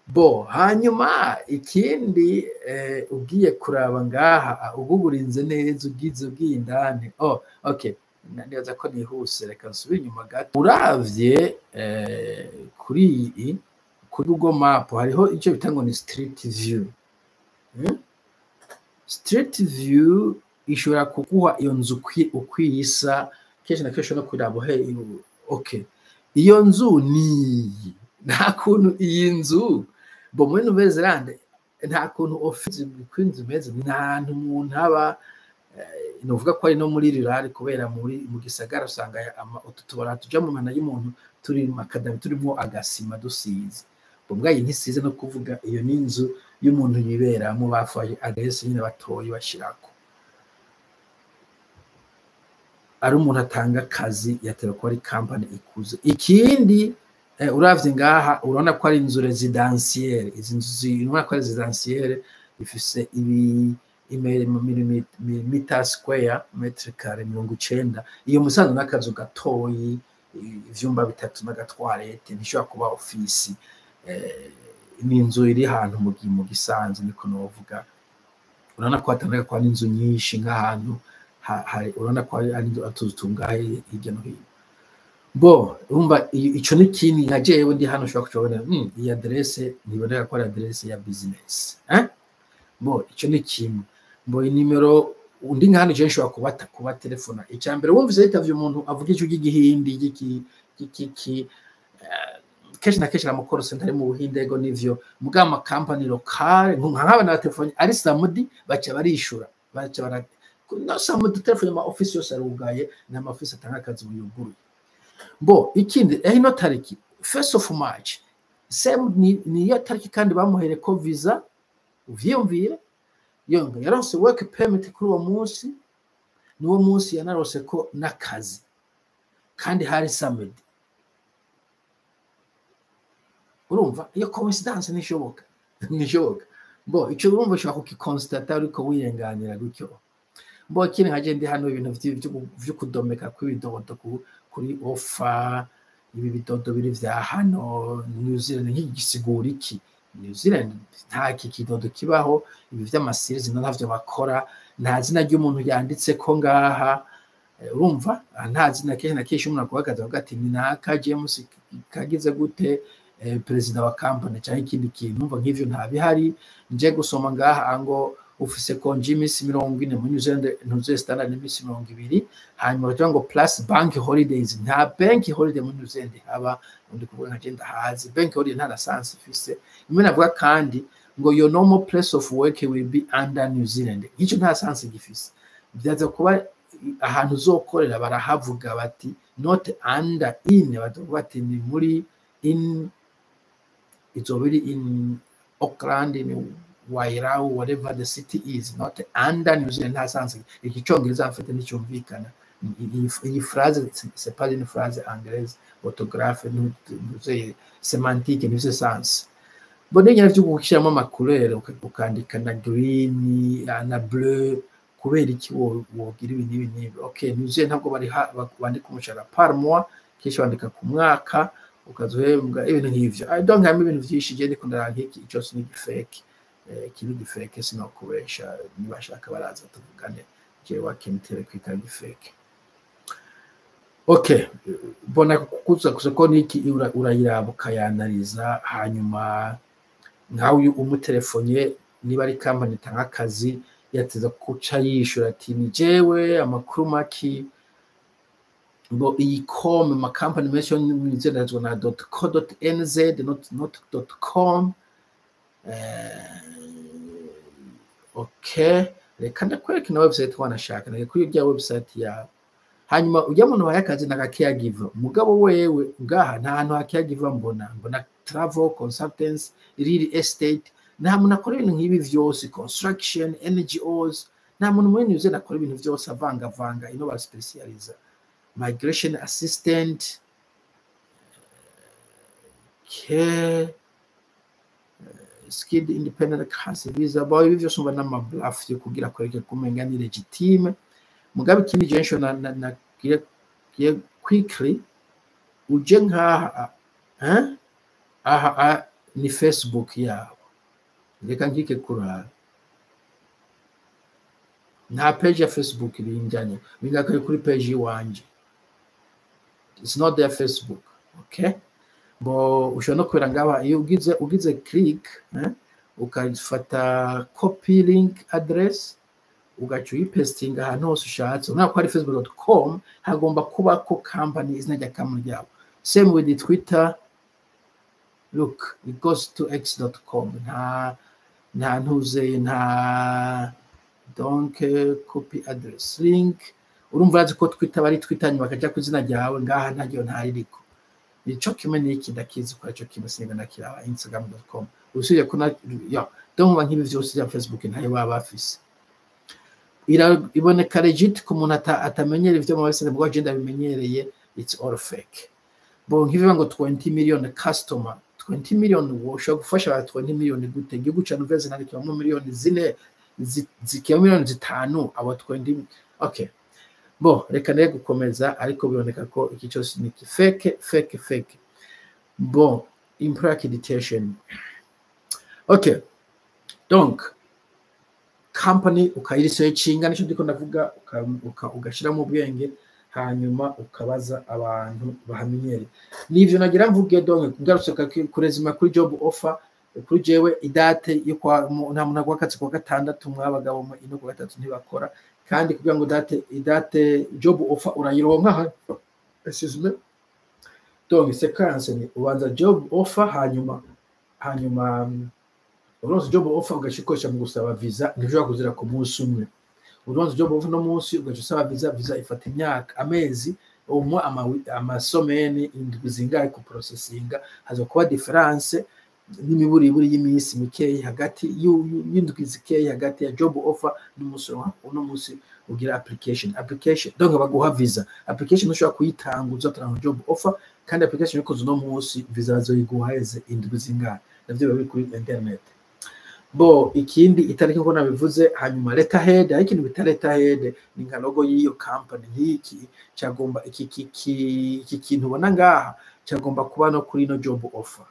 Bo hanyuma ikindi, ugiye kuraba ngaha ugugurinze neza, ugize ugiye indani. Oh, okay, nibaza ko nihuse, reka nsubire inyuma gato. Uravye kuri iyi, kuri Google Map, hariho icyo bita ngo ni street view. Street view ishobora kuguha iyo nzu uko isa. Kenshi na kenshi no kuraba he. Okay, iyo nzu ni iyi. Nta kuntu iyi nzu bo muri Nouvelle Zelande, nta kuntu office uko inzu imeze, nta hantu umuntu aba. Novuga ko ari no muri rural, kubera muri mu gisagara usanga utu tubara tuja mu mana y'umuntu turi makadami, turimo agasima dusize. Ubwo iyi ntisize, no kuvuga iyo ni inzu y'umuntu yiberamo, bafashe adresse nyine batoye bashirako. Ari umuntu atanga akazi, yatera ko ari company ikuze. Ikindi, uravye ngaha urabona ko ari inzu résidentielle. Izi nzu urabona ko ari résidentielle, ifise ibi mita square, mètre carré 90. Iyo musanzu n'akazu gatoyi, ivyumba bitatu n'agatwarete, ntishobora kuba ofisi. Ni inzu iri ahantu mu gisanze, niko novuga. Urabona ko hatandukanye, ko hari inzu nyinshi nk'ahantu urabona ko hari utuzu tungahe hirya no hino. Bo urumva ico ni kindi. Nka jewe ndi hano ushobora kucobona iyi adresse ntiboneka ko ari adresse ya business, eh? Bo ico ni kimwe. Bo inimero undi nka hano je nshobora kuba telefona. Icya mbere wumvise yitavye umuntu avuga ijwi ry'igihindi ry'iki, kenshi na kenshi ama call center ari mu Buhinde. Ego nivyo, mugabo ama company locale nk'aba na telefone ari samedi baca barishura, baca bara no samedi telefone, ama office yose arugaye, n'ama office atanga akazi yuguruye. Bo ikindi, ino tariki 1st of March same niyo tariki kandi bamuhereko visa. Uvyiyumvire, yonga yaronse work permit kuri uwo munsi, niwo munsi yanarose ko n'akazi, kandi hari samedi. Urumva iyo coincidence ntishoboka, ntishoboka. Bo ico urumva ushobora kukiconstata ariko wirenganira gutyo. Bo ikindi, nka je ndi hano, ibintu vyo kudomeka kw'ibidodo kuri offer, ibi bidodo biri vya hano New Zealand nk'igisigura iki? New Zealand nta iki kidodo kibaho. Ibi vy'amasirizi ntavyo bakora, nta zina ry'umuntu yanditse ko ngaha. Urumva aha nta zina. Kenshi na kenshi umuntu akuhagaze avuga ati ni naka James kagize gute, perezida wa company cyangwa ikindi kintu. Umva nk'ivyo nta bihari. Nje gusoma ngaha ngo ufise konji iminsi 40 muri New Zealand, ntuze standard iminsi 20, hanyuma bakavuga ngo plus bank holidays. Nta bank holiday muri New Zealand haba, ndi kuvuga nka je ndahazi. Bank holiday nta na sense ifise. Rimwe navuga kandi ngo your normal place of work will be under New Zealand. Nk'icyo nta sense gifise. Byaza kuba ahantu uzokorera barahavuga bati not under, in, batavuga bati ni muri in, izoba iri in Auckland, in Wairau, whatever the city is, not under New Zealand. Nta sense. Iki cyongereza mfite nticyumvikana. Iyi phrase c'est pas une phrase anglaise, orthographe ntuze sémantique ntuze sense. Mbone nyine byo gushyiramo ama couleur, ukandika na green na bleu, kubera iki wogira ibi n'ibi n'ibi? Okay, New Zealand ntabwo bari bandika umushahara par mois, kenshi bandika ku mwaka, ukaza uhembwa ibintu nk'ivyo. I don't harimo ibintu vyinshi. Je ndiko ndaraba nk'iki cyose ni gifeke, kibi gifeke, sinokubesha. Nibashaka baraza tuvugane, jewe akentere kwita gifeke. Okay, bona kuza kuza ko niki urayiraba ukayanaliza, hanyuma nkawe umutelefonye, niba ari company itanga akazi, yateza kuca yishura ati ni jewe, amakuru maki. Bo iyi com, amakampani menshi yo mu Zealand na .co.nz, not .com. Okay. Reka ndakwereke na website wanashaka, nage kuri rya website yawe. Hanyuma ujya muntu wahaye akazi na caregiver, mugabo wewe ngaha nta hantu ha caregiver mbona. Mbona travel consultants, real estate. Nta muntu akora ibintu nk'ibi vyose, construction, NGOs. Nta muntu muri New Zealand akora ibintu vyose avangavanga. Ino baraspecializa. Migration assistant, care, skilled independent class visa. Bo ibi vyose umva n'ama bluff yo kugira kwereke kumenga ni légitime. Mugabe ikindi je na quickly uje nkaha, eh? Aha ni Facebook yabo. Reka nkike kurara, nta page ya Facebook binjanye bingakaye kuri page iwanje. It's not their Facebook, okay? Bo ushobora no kubera ngaba iyo ugize click, eh? Ukafata copy link address, ugaca uyipestinga ahantu hose ushatse. Urabona ko ari facebook.com, hagomba kuba ko company, izina rya company ryabo. Same with the Twitter. Look, it goes to x.com. Nta ntuze, nta. Donc copy address link, urumva urazi ko Twitter bari Twitter, nyuma bakaja ku izina ryawe. Ngaha ntaryo, ntaririko. Nico kimwe n'iki, ndakizi ko aricyo kimwe, singa ndakiraba instagram.com usibye ko na ya. Donc nk'ibi vyose bya Facebook ntayo baba bafise. Iboneka legit ku muntu atamenyera ivyo mu wese, bwo agenda bimenyereye. It's all fake. Bon, nk'ibivuga ngo 20 million customer, 20 million, ushobora gufasha abantu 20 million gute? Igihugu ca Nouvelle-Zélande kibamo miliyoni 4, zikibamo miliyoni 5, abo 20. Okay, bo reka naye gukomeza, ariko biboneka ko iki cyose ni fake, fake, fake. Bon, employer accreditation, okay. Donc company ukayiresearchinga, nicyo ndiko ndavuga, ugashyiramo ubwenge, hanyuma ukabaza abantu bahamenyereye. Nivyo nagira mvuge. Donc ngarutse kurezima kuri job offer, kuri jewe i date yo kwa nta muntu agwa akazi kwa gatandatu. Mwabagabo mwe, ino kwa gatatu ntibakora. Kandi kugira ngo date i date job offer urayironka, excuse me, donc séquence ni ubanza job offer, hanyuma uronse job offer ugashikoresha mu gusaba visa. Ntushobora kuzira ku munsi umwe. Uronse job offer no munsi ugaca usaba visa, visa ifata imyaka, amezi umwe, amasomeni, indwi zingahe ku processinga. Haza kuba différence n'imiburiburi y'iminsi mikeyi hagati y'indwi zikeyi hagati ya job offer n'umunsi uno munsi ugira application, donc baguha visa. Application ushobora kuyitanguza utaranga job offer, kandi application ikoze uno munsi, visa bazoyiguha heze indwi zingahe? Navyo biba biri kuri internet. Bo ikindi, itariki nkuko nabivuze. Hanyuma letterhead, hari ikintu bita letterhead, ni nka logo y'iyo company. Nk'iki cyagomba iki kintu ubona ngaha cyagomba kuba no kuri no job offer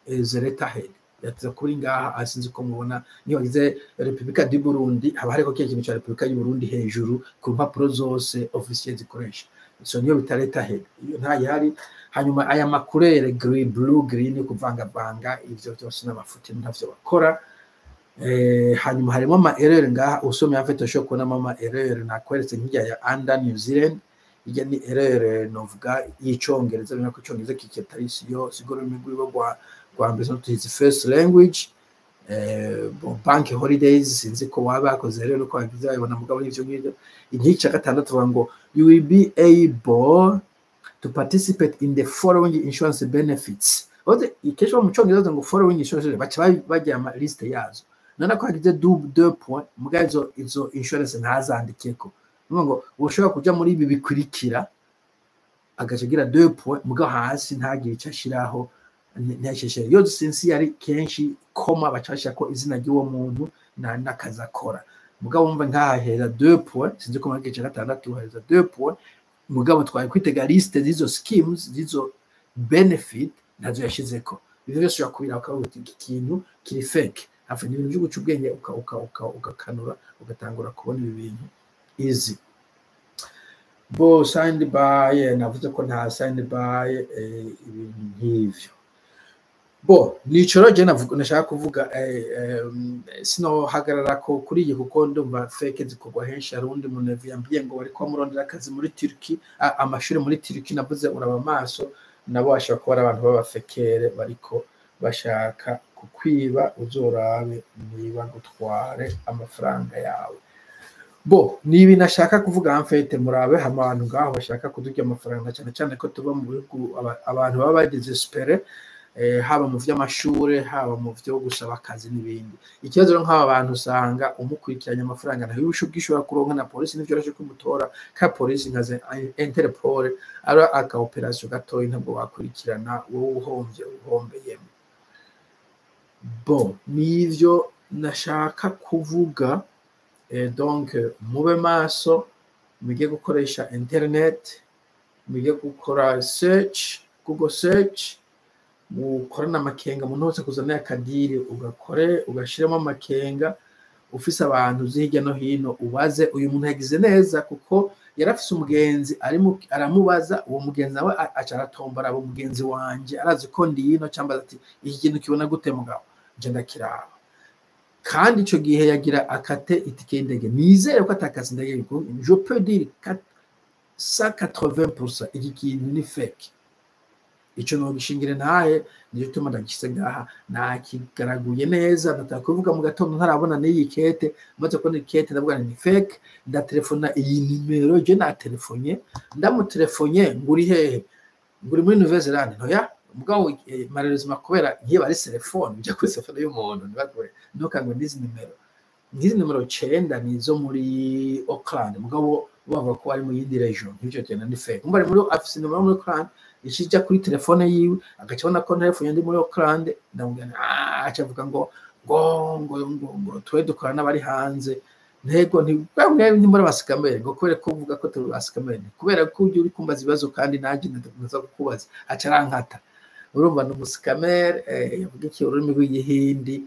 as a letterhead, yateza kuri ngaha. Asinzi ko mubona niyo bagize Repubulika du Burundi, haba hariko kiya kintu cya Repubulika y'u Burundi hejuru ku mpapuro zose officiel zikoresha. So niyo bita letterhead, iyo ntayihari. Hanyuma aya ma couleur green, blue, green, kuvangavanga, ivyo byose n'amafuti, ntavyo bakora. Hanyuma harimo ama erreur ngaha. Usomye afite ushobora kubonamo ama erreur. Nakweretse nk'ijya ya under New Zealand, ijya ni erreur novuga y'icongereza, bina ko icongereza kikatari siyo sigura ururimi rwiwe rwa mbere, not his first language. Bon, bank holidays, sinzi ko waba bakoze rero ko bagize babibona, mugabo n'ivyo ngivyo. Igice cya gatandatu bavuga ngo "You will be able to participate in the following insurance benefits." Ote kenshi mu cyongereza bavuga ngo "following insurance", baca bajya ama liste yazo. None ko hagize deux points, mugabo izo insurance ntazandikeko. Nuvuga ngo ushobora kuja muri ibi bikurikira, agaca agira deux points, mugabo hasi ntagire icyo ashiraho, ntiyasheshe iyo sinsi yari kenshi koma, baca bashirako izina ry'uwo muntu n'akazi akora. Mugabo wumva nkahahera deux points, sinzi ko muri gice gatandatu haheza deux points, mugabo twari kwitega liste z'izo schemes, z'izo benefit, ntazo yashizeko. Ivyo byose ushobora kubira ukavuga uti iki kintu kiri fake. Hafi ni ibintu byo guca ubwenge, ugakanura, ugatangura kubona ibi bintu easy. Bo signed by, navuze ko nta signed by, ibintu nk'ivyo. Bo nico rero je navuga nashaka kuvuga, sinohagarara ko kuri iyi kuko ndumva fake zikorwa henshi. Hari undi muntu yambwiye ngo bariko bamurondera akazi muri Turki, amashuri muri Turki. Navuze uraba amaso, nabo bashobora kuba ari abantu b'abafekere bariko bashaka kukwiba. Uzorabe niba gutware amafaranga yawe. Bo ni ibi nashaka kuvuga. En fait, murabe hama abantu ngaho bashaka kudurya amafaranga, cyane cyane ko tuba mu bihugu abantu baba bageze spere, haba mu vy'amashure, haba mu vyo gusaba akazi n'ibindi. Ikibazo rero, nk'aba bantu usanga umukurikiranye amafaranga ntayo ubishobora kuronka na polisi ntivyoroshe kumutora ka polisi nka za Interpol, ari aka opération gatoyi ntabwo wakurikirana, wowe uhomvye uhombeyemo. Bon, nivyo nashaka kuvuga. Donc mube maso, mwige gukoresha internet, mwige gukora search, Google search, mukorane amakenga. Umuntu wese kuzana akadiri ugakore ugashiramo amakenga. Ufise abantu uzi hirya no hino, ubaze. Uyu muntu yagize neza kuko yarafise umugenzi arimo aramubaza, uwo mugenzi nawe aca aratombora abo mugenzi wanje arazi ko ndi hino, cyangwa ati: "Iki kintu kibona gute mugabo?" Nje ndakiraba. Kandi ico gihe yagira akate itike y'indege, nizere ko atakase indege kuko je peux dire 180% iki kintu ni fake. Ico nogishingira ntahe, nico gituma ndagishyize ngaha, nakigaraguye neza. Nataka kuvuga mu gatondo ntarabona n'iyi kete. Maze kubona ikete ndavuga nti ni fake. Ndatelefona iyi nimero, je natelefonye, ndamutelefonye ngo: "Uri hehe?" Ngo: "Uri muri Nouvelle-Zélande." Ntoya mugabo, malheureusement kubera nkiyo bari telefone ujya kuri telefone y'umuntu ntibakore ntukangwe n'izi nimero, nk'izi nimero 9 ni izo muri Auckland, mugabo bavuga ko ari mu yindi region. Nk'ivyo tena ni fake. Umva, ari muri afise nimero muri Auckland, ikijya kuri telefone yiwe agaca abona ko telefone ndi muri Auckland. Ndamubwira nti, ah, aca avuga ngo twe dukorana n'abari hanze. Ntego nti muri aba scammer, ngo kubera ko uvuga ko turi ba scammer, kubera ko ujya uri kumbaza ibibazo kandi nanjye ndaza kukubaza. Aca arankata. Urumva ni umu scammer, yavuga iki ururimi rw'igihindi.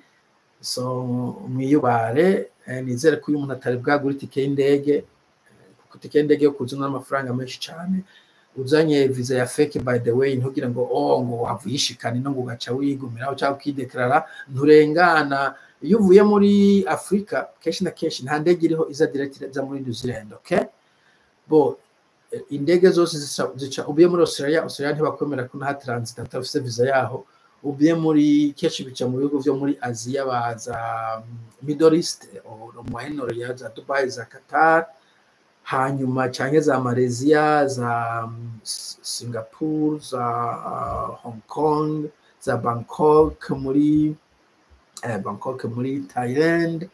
So mwiyubare. Nizere ko uyu muntu atari bwagura itike y'indege, kuko itike y'indege yo kuzana n'amafaranga menshi cyane uzanye visa ya fake. By the way, ntugire ngo oh, ngo wava uyishikana ino ngo ugaca wigumiraho cyangwa ukideklarara, nturengana. Iyo uvuye muri Afurika, kenshi na kenshi nta ndege iriho iza direct iza muri New Zealand, okay? Bo indege zose zica ubiye muri Australia. Australia ntibakwemera ko nta transit atafise visa yaho. Ubiye muri kenshi bica mu bihugu vyo muri Aziya, baza Middle East or Moyen Orient, za Dubai, za Qatar, hanyuma canke za Malaysia, za Singapore, za Hong Kong, za Bangkok muri Bangkok muri Thailand,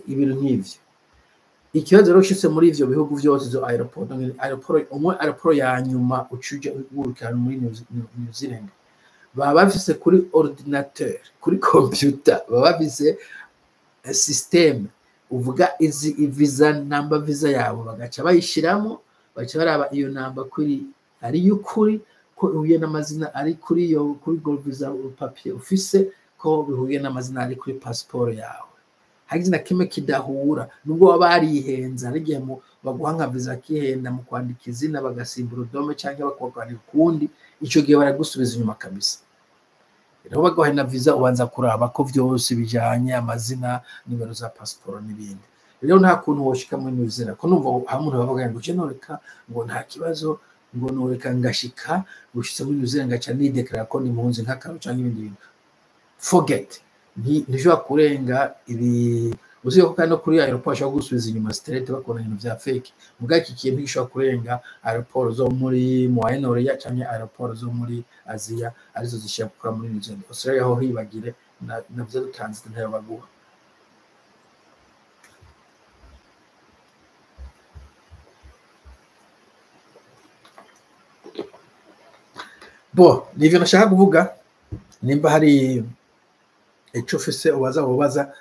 ibintu nk'ivyo. Ikibazo rero, ushitse muri ivyo bihugu vyose, izo aéroport, donc aéroport umwe, aéroport ya nyuma ucuje wurukana muri New Zealand, baba bafise kuri ordinateur, kuri computer, baba bafise système uvuga izi visa namba, visa yabo, bagaca bayishiramo, baca baraba iyo namba kuri ari y'ukuri, ko ihuye n'amazina ari kuri iyo kuri go visa papier ufise, ko bihuye n'amazina ari kuri passport yawe. Hagize na kimwe kidahura, nubwo baba barihenze, hari igihe baguha nka visa akihenda mu kwandika izina, bagasimbura urudome cyangwa bakakwandika ukundi, ico gihe baragusubiza inyuma kabisa. Rero baguhaye na visa, ubanza kuraba ko vyose bijanye, amazina, nimero za passport n'ibindi. Rero nta kuntu woshika muri New Zealand, ko numva aho umuntu bavuga ngo je noreka ngo nta kibazo, ngo noreka ngashika gushitse muri New Zealand ngaca nideklara ko ndi impunzi nk'akaro canke ibindi bintu, forget. Ntishobora kurenga ibi. Uzi ko kandi no kuri aéroport ashobora gusubiza inyuma straight, bakubona ibintu vya fake. Muga iki kintu gishobora kurenga aéroport zo muri Moyen Orient canke aéroport zo muri Aziya, arizo zishobora gukora muri New Zealand. Australia ho hibagire, na visa de transit ntayo baguha. Bo nivyo nashaka kuvuga. Nimba hari ico ufise ubaza, ubaza.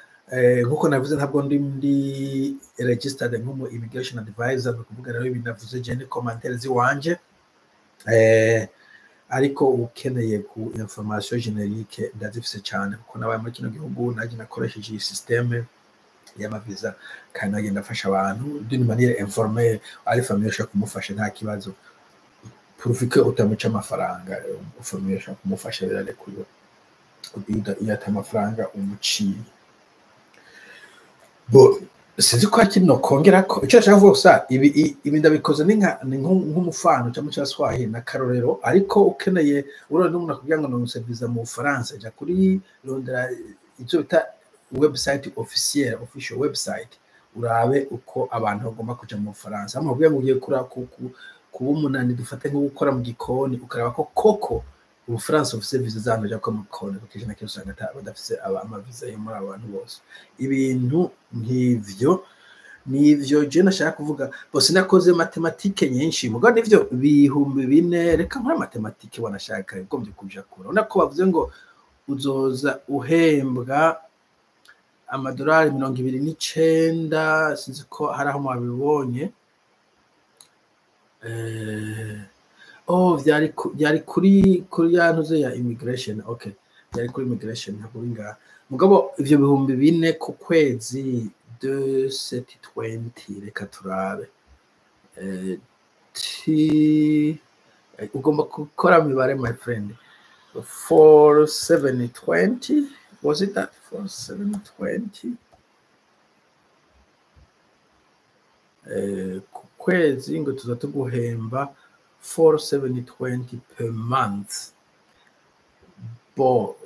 Nkuko navuze, ntabwo ndi registered nk'umu immigration advisor. Ni ukuvuga rero ibi navuze je ni commentaire ziwanje, ariko ukeneye ku information générique ndazifise cyane, kuko nabaye muri kino gihugu, nanjye nakoresheje iyi système y'amaviza, kandi nagenda ndafasha abantu d'une manière informelle. Ari famille ushaka kumufasha, nta kibazo, pourvu que utamuca amafaranga. Famille ushaka kumufasha birarekuwe iyo ata amafaranga umuciye. Bo sinzi ko hakiri no kongera ko icyo nshaka kuvuga gusa. Ibi ndabikoze ni nk'umufano cyangwa cya Swahili na karorero, ariko ukeneye urabona n'umuntu akubwira ngo nonse visa mu Bufaransa, jya kuri rondera icyo bita website officielle, official website. Urabe uko abantu bagomba kuja mu Bufaransa, bamubwiye ngo ugiye kuba umunani, dufate nko gukora mu gikoni, ukaraba ko koko Ubufaransa bufise visa z'abantu baja gukora mu gikoni, kuko kenshi na kenshi usanga badafise amaviza yo muri abo bantu bose. Ibintu nk'ivyo nivyo je nashaka kuvuga. Bose nakoze mathématiques nyinshi, mugabo nivyo 4000. Reka nkore mathématiques, wanashaka ugombye kuja kure. Urabona ko bavuze ngo uzoza uhembwa amadolari 29. Sinzi ko hari aho mwabibonye. Oh, vyari kuri ya ntuze ya immigration. Okay, vyari kuri immigration, ntabwo biri ngaha. Mugabo ivyo 4000 ku kwezi, 2720, reka turabe. Ugomba gukora mibare, my friend. 4720, was it that 4720 ku kwezi? Ngo tuza tuguhemba 4720 per month. Bo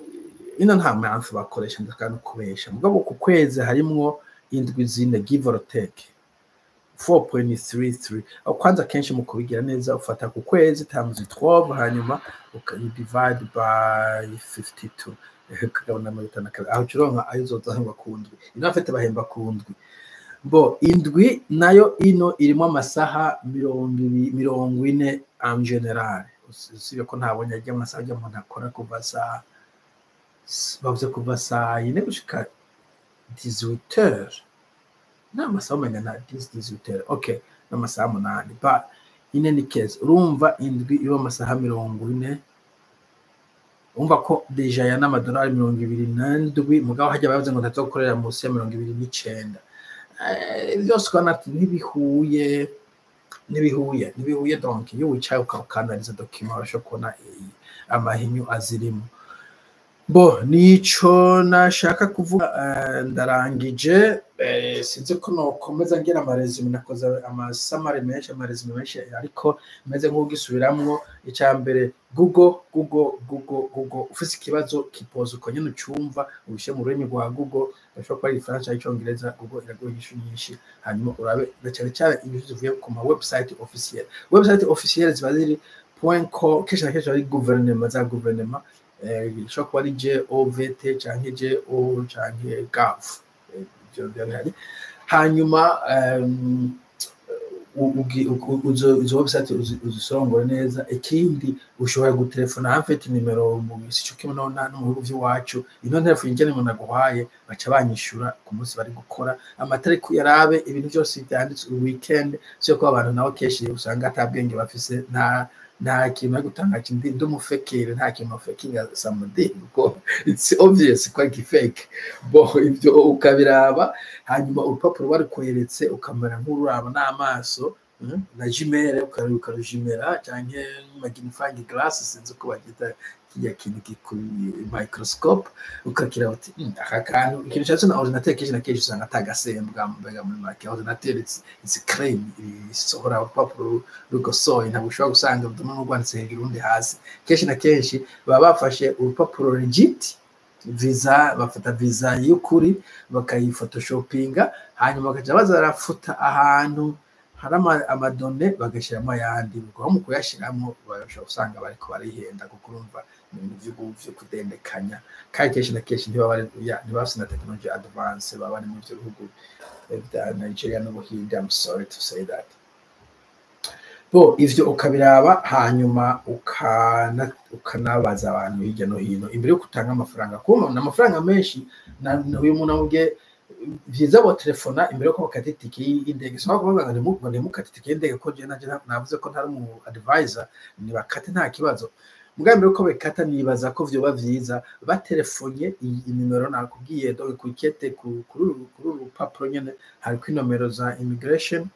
ino nta month bakoresha, ndashaka no kubesha. Mugabo ku kwezi harimwo indwi 4, give or take 4.33. Aho kwanza kenshi mu kubigira neza ufata ku kwezi times 12, hanyuma you divide by 52, ukagabana 52, aho ucuronka ayo uzozahembwa ku ndwi. Ino afite bahemba ku ndwi. Bo indwi nayo ino irimo amasaha 20, 40 en général, usibye ko ntabonye ajya amasaha ajya umuntu akora kuva saa, bavuze kuva saa 4 gushika 18 heures. Ni amasaha umenga na 10, 18 heures. Okay, ni amasaha 8. But in any case, urumva indwi iba amasaha 40. Urumva ko déjà ya n'amadolari 27. Mugabo hajya bavuze ngo ntazokorera munsi ya 29. Byose ukabona ati ntibihuye, ntibihuye, ntibihuye. Donc iyo wicaye ukanaliza document, urashobora kubona amahinyu azirimo. Bo nico nashaka kuvuga. Ndarangije. Sinzi ko nokomeza ngira ama résumé. Nakoze ama summary menshi, ama résumé menshi, ariko meze nk'ugisubiramwo. Icya mbere, Google, Google, Google, Google. Ufise ikibazo, kipoza uko nyene ucumva, ubishyire mu rurimi rwa Google, bashobora kuba ari Igifaransa cyangwa Icyongereza. Google iraguha inyishu nyinshi. Hanyuma urabe na cyane cyane inyishu zivuye ku ma website officiel. Website officiel ziba ziri .co, kenshi na kenshi ari guverinoma, za guverinoma. Ishobora kuba ari govt canke go canke gov. Ivyo biba bihari. Hanyuma izo website uzisongore neza. Ikindi, ushobora gutelefona hafite nimero mu isi cyo kimwe no mu bihugu by'iwacu. Ino telefone njye nimero naguhaye, baca banyishura ku munsi bari gukora. Amatariki yarabe, ibintu byose byanditswe. Weekend sio ko abantu nabo kenshi usanga ata bwenge bafise, nta kintu bari gutanga. Ndi umufekere, nta kintu bafekinga samedi, kuko it's obvious ko ari fake. Bo ibyo ukabiraba, hanyuma urupapuro barukweretse ukamera nk'ururaba n'amaso, na jumelle, ukarujimera cyangwa magnifying glass, sinzi uko bagita kijya kintu microscope, ukakira uti: Aka kantu." Ikintu cyatse na ordinateur, kenshi na kenshi usanga atagasembwa. Mbega muri make ordinateur it's clean, isohora urupapuro rugosoye. Ntabwo ushobora gusanga rumwe rwanditse hejuru urundi hasi. Kenshi na kenshi baba bafashe urupapuro legit visa, bafata visa y'ukuri bakayifotoshopinga, hanyuma bakaja baza barafuta ahantu hari ama données, bagashyiramo ayandi. Ubwo mu kuyashyiramo bashobora gusanga bariko barihenda, kuko urumva ni ibintu vyo kudendekanya. Kandi kenshi na kenshi ntibaba ntibafise na technology advance, baba bari muri ivyo bihugu bya Nigeria n'Ubuhinde. I'm sorry to say that. Bo ivyo ukabiraba, hanyuma ukanabaza abantu hirya no hino imbere yo gutanga amafaranga, kuko ni amafaranga menshi. Uyu muntu amubwiye vyiza bo telefona imbere yuko bakata itike y'indege. Si kuvuga ngo ntimukate itike y'indege, ko je nanje navuze ko ntari umu advisor. Nibakate, nta kibazo. Mugabo mbere yuko bekata, nibaza ko vyoba vyiza batelefonye iyi nimero nakubwiye. Donc ku ikete, kuri uru rupapuro nyene hariko inomero za immigration,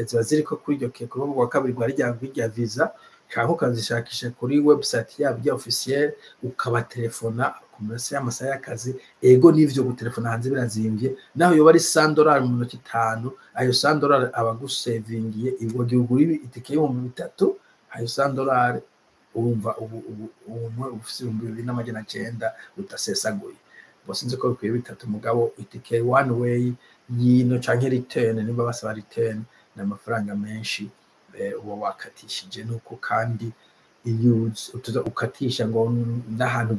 ziba ziriko kuri iryo ku rubuga rwa kabiri rwa rya visa, canke ukazishakisha kuri website yabo ya officiel, ukabatelefona ku minsi y'amasaha y'akazi. Ego, n'ivyo gutelefona hanze birazimvye, naho yoba ari $100 mu minota 5. Ayo $100 aba agusevingiye wagiye ugura itike y'3000. Ayo $100, urumva ubu umwe ufise 2900 utasesaguye. Bo sinzi ko bikwiye bitatu, mugabo itike one way. Yino canke return, nimba basaba return, ni amafaranga menshi uba wakatishije. Nuko kandi iyo utuza ukatisha ngo n'ahantu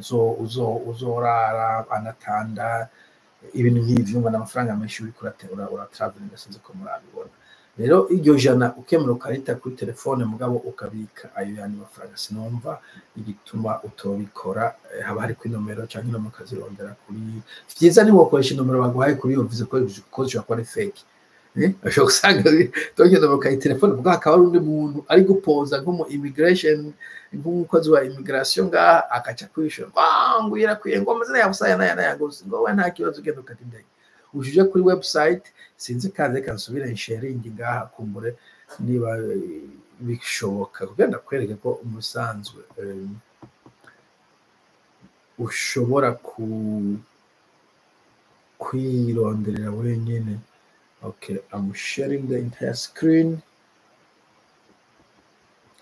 uzorara anatanda, ibintu nk'ivyo, ngo n'amafaranga menshi uriko uratravelinga. Sinzi ko murabibona. Rero iryo jana ukemera ukarita kuri telefone, mugabo ukabika ayo yandi mafaranga, sinumva igituma utobikora. Haba hariko inomero canke inomero ukazirondera kuri. Vyiza ntiwokoresha inomero baguhaye kuri iyo visa, ko zishobora kuba ari fake. Ushobora gusanga togenda ukayitelefone, mugabo hakaba hari undi muntu ari gupoza nko mu immigration, nk'umukozi wa immigration ngaha, akaca kwishura ngo irakwiye, ngo amazina yawe usaya naya naya, ngo we nta kibazo, ugenda ukata indege. Uje kuri website, sinzi, kaze kansubire sharing ngaha, kumbure niba bishoboka, kugira ndakwereke ko umusanzwe ushobora ku kwironderera wenyine. Okay, I'm sharing the entire screen.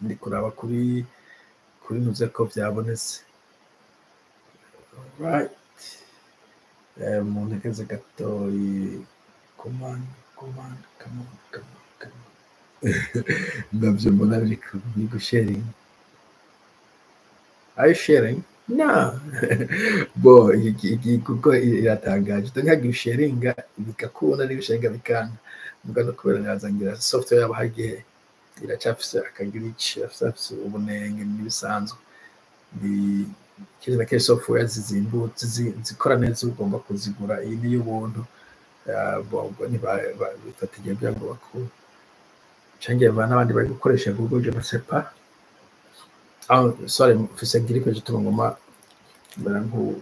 Ndi kuraba kuri ntuze ko byabonetse. Right, mu ntegeze gatoyi. Command, command, come on, come on, come on. Ndabyo mbona biri gusharing. Are you sharing? No. Bo iki kuko iratangaje, ntihagiye usharinga bigakunda, niba usharinga bikanga. Mbwa no kubera nrazangira software yabo hagiye iracyafise akaglitch, irafise ubunenge n'ibisanzwe. Ni kenshi na kenshi software zizimbutse zikora neza ugomba kuzigura. Iyi ni iy'ubuntu. Ubwo bifata igihe kugira ngo bakure, canke n'abandi bari gukoresha Google, je ne sais pas. Ah, sorry, mfise grippe, gituma ngoma mbera nku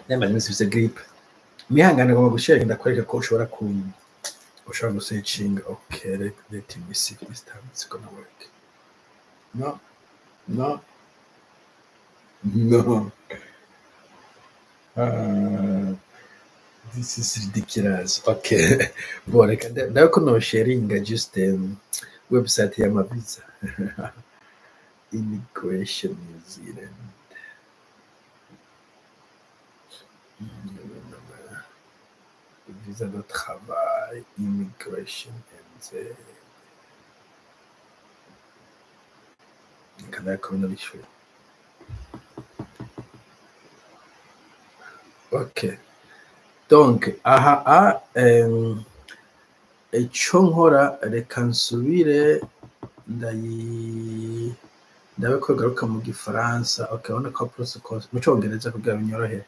nyamara iminsi mfise grippe. Mwihangane, ngomba gushare, ndakwereka ko ushobora gusearchinga. Okay, let me see if this time it's gonna work. No, no, no. This is ridiculous. Okay, bon, reka ndabe ko nosharinga just website y'amavisa, Immigration New Zealand. Visa de travail, Immigration NZ. Reka ndabe ko bino bishuye. Okay, donc aha a ico nkora, reka nsubire ndayi ndabe ko garuka mu gifaransa. Okay, urabona ko protocol mu congereza kugira binyorohere.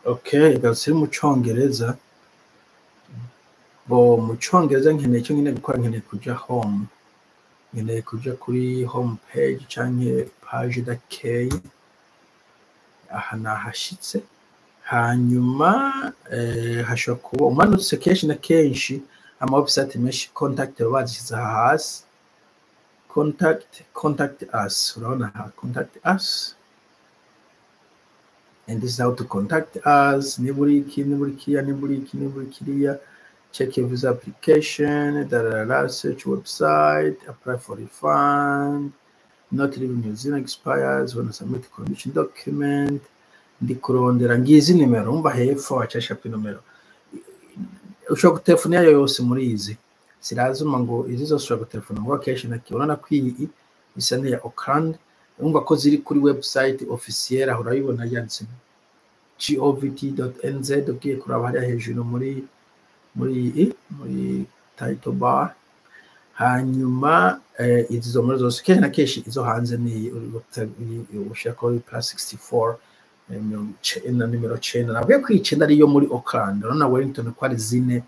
Okay, igarutse mu congereza. Bo mu congereza nkeneye icyo nkeneye gukora, nkeneye kuja home, nkeneye kuja kuri home page canke page d'accueil. Aha nahashitse. Hanyuma hashobora kuba umanutse, kenshi na kenshi ama website menshi contact baba bazishyize aha hasi, contact, contact us. Urabona aha contact us, and this is how to contact us. Niba uri iki, niba uri kiriya, niba uri iki, niba uri kiriya, check your visa application, da, da, da, search website, apply for refund, not leaving New Zealand expires when submit condition document. Ndi kurondera ngizi nimero. Umva hepfo wacasha ku nomero ushobora gutelefona iyo yose muri izi, sirazuma ngo izi zose ushobora gutelefona ngo kenshi na kenshi urabona ko iyi isa n'iya Auckland. Urumva ko ziri kuri website officielle, aho urayibona yanditse govt.nz. Ugiye kuraba hariya hejuru muri title bar. Hanyuma izi zo muri zose, kenshi na kenshi izo hanze ni ushaka kuri +64 90, nimero 9. Nabwiye ko 9 ariyo muri Auckland. Urabona Wellington ko ari zine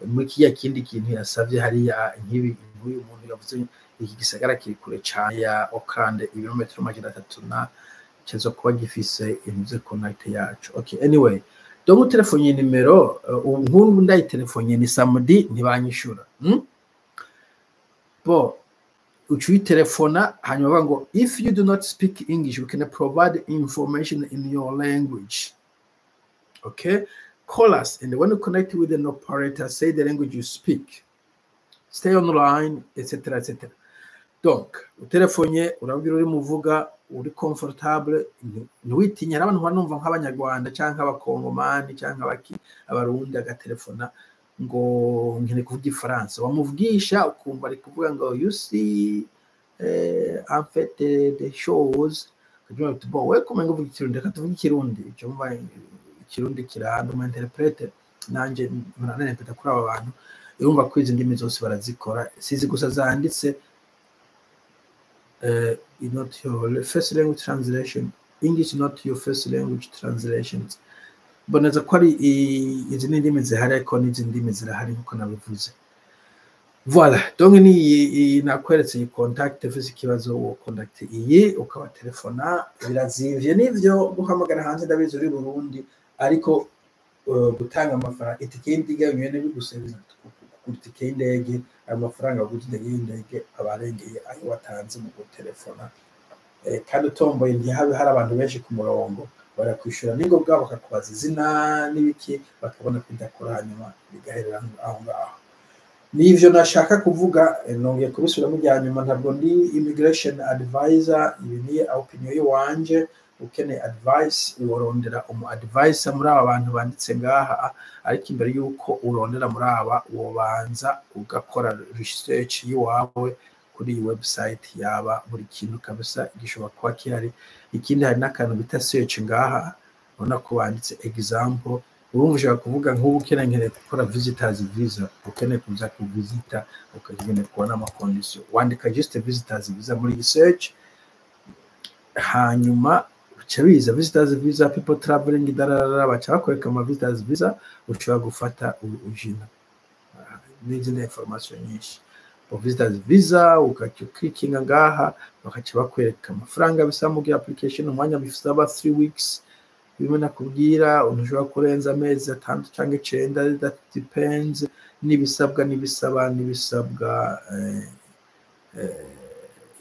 muri kiriya kindi kintu yasavye hariya. Nk'ibi, nk'uyu muntu yavuze iki gisagara kiri kure cane ya Auckland, ibirometero 300, na kiza kuba gifise intuze contact yacu. Okay, anyway, donc telefonye nimero nk'ubu ndayitelefonye ni samedi ntibanyishura. Bo uca uyitelefona, hanyuma bavuga ngo "If you do not speak English, we can provide information in your language." Okay, "Call us and when you connect with an operator, say the language you speak, stay online," etc etc. Donc utelefonye, urabwira uri muvuga uri comfortable, ntiwitinye. Hari abantu numva nk'Abanyarwanda cyangwa Abakongomani cyangwa abaki, Abarundi, agatelefona ngo nkeneye kuvuga Ifaransa, wamuvugisha ukumva ari kuvuga ngo "You see, en fait, des choses." Ukagira uti: "Bon, we kumenya uvuga Ikirundi, reka tuvuge Ikirundi." Icyo mva Ikirundi kirahanda umu interprète, nanjye nranempeta kuri aba bantu. Urumva ko izi ndimi zose barazikora, sizi gusa zanditse. Not your first language translation, English not your first language translations. Mboneza ko ari izi ni indimi zihari, ariko n'izi ndimi zirahari nkuko nabivuze. Voilà, donc ni iyi nakweretse, iyi contact. Ufise ikibazo wo contact iyi ukabatelefona. Birazimvye nivyo guhamagara hanze, ndabizi uri Burundi, ariko gutanga amafaranga itike y'indege yonyene bigusaba kugura itike y'indege, ayo mafaranga waguze indege y'indege aba arengeye ayo watanze mu gutelefona. Kandi utomboye ntihabe hari abantu benshi ku murongo, barakwishyura n'ingoga, bakakubaza izina n'ibiki, bakabona ko idakora, hanyuma bigaherera aho ngaho. Nivyo nashaka kuvuga. Nongeye kubisubiramo rya nyuma, ntabwo ndi immigration advisor. Ibi ni opinion yiwanje. Ukeneye advice worondera umu advisor muri aba bantu banditse ngaha, ariko imbere y'uko urondera muri aba, wobanza ugakora research yiwawe kuri iyi website yaba. Buri kintu kabisa gishobora kuba gihari. Ikindi, hari n'akantu bita search ngaha, ubona ko banditse example. Urumva ushobora kuvuga nk'ubu ukeneye, nkeneye gukora visitors visa, ukeneye kuza kuvisita, ukakeneye kubona ama conditions, wandika just visitors visa muri iyi search, hanyuma bica biza visitors visa, people traveling, dararara, baca bakwereka ama visitors visa ushobora gufata ujina n'izindi information nyinshi. Visitors visa ugaca uklikinga ngaha, bakaca bakwereka amafaranga bisaba mugira application, umwanya bisaba, 3 weeks, bimwe nakubwira, ntushobora kurenza amezi 6 cyangwa 9, that depends, n'ibisabwa n'ibisabwa.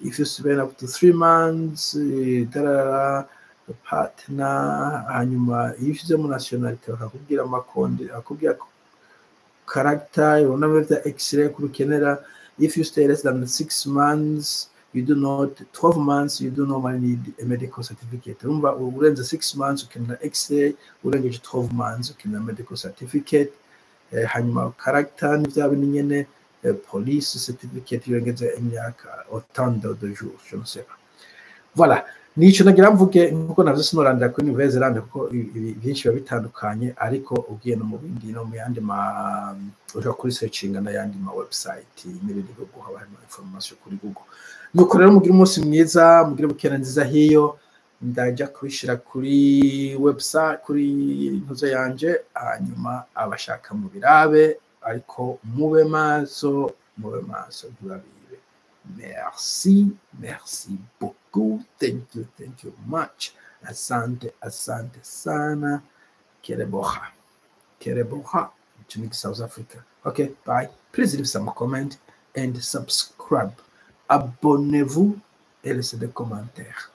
If you spend up to 3 months, darara, partner. Hanyuma iyo ushyizemo nationality, bakakubwira amakondi, bakakubwira character, ubona bya x-ray kubikenera. If you stay less than 6 months, you do not 12 months, you do normally need a medical certificate. Urumva urenze 6 months ukenera x-ray, urengeje 12 months ukenera medical certificate. Hanyuma character ni bya bindi nyene, police certificate urengeje imyaka autant de jours, je ne sais pas. Voilà, nico nagira mvuge. Nkuko navyo sinorandira kuri Nouvelle-Zélande kuko ibi byinshi biba bitandukanye, ariko ugiye no mu bindi, no mu yandi ma ushobora kuri searchinga n'ayandi ma website n'ibindi bihugu, haba harimo information kuri Google. Nuko rero mugire umunsi mwiza, mugire bukera nziza. Hiyo ndajya kubishyira kuri website, kuri ntuzo yanje, hanyuma abashaka mu birabe, ariko mube maso, mube maso, ntibabibe. Merci, merci beaucoup, thank you, thank you much, asante, asante sana. Kereboha, kereboha ni South Africa. Okay, bye. Please leave some comment and subscribe. Abonnez-vous et laissez des commentaires.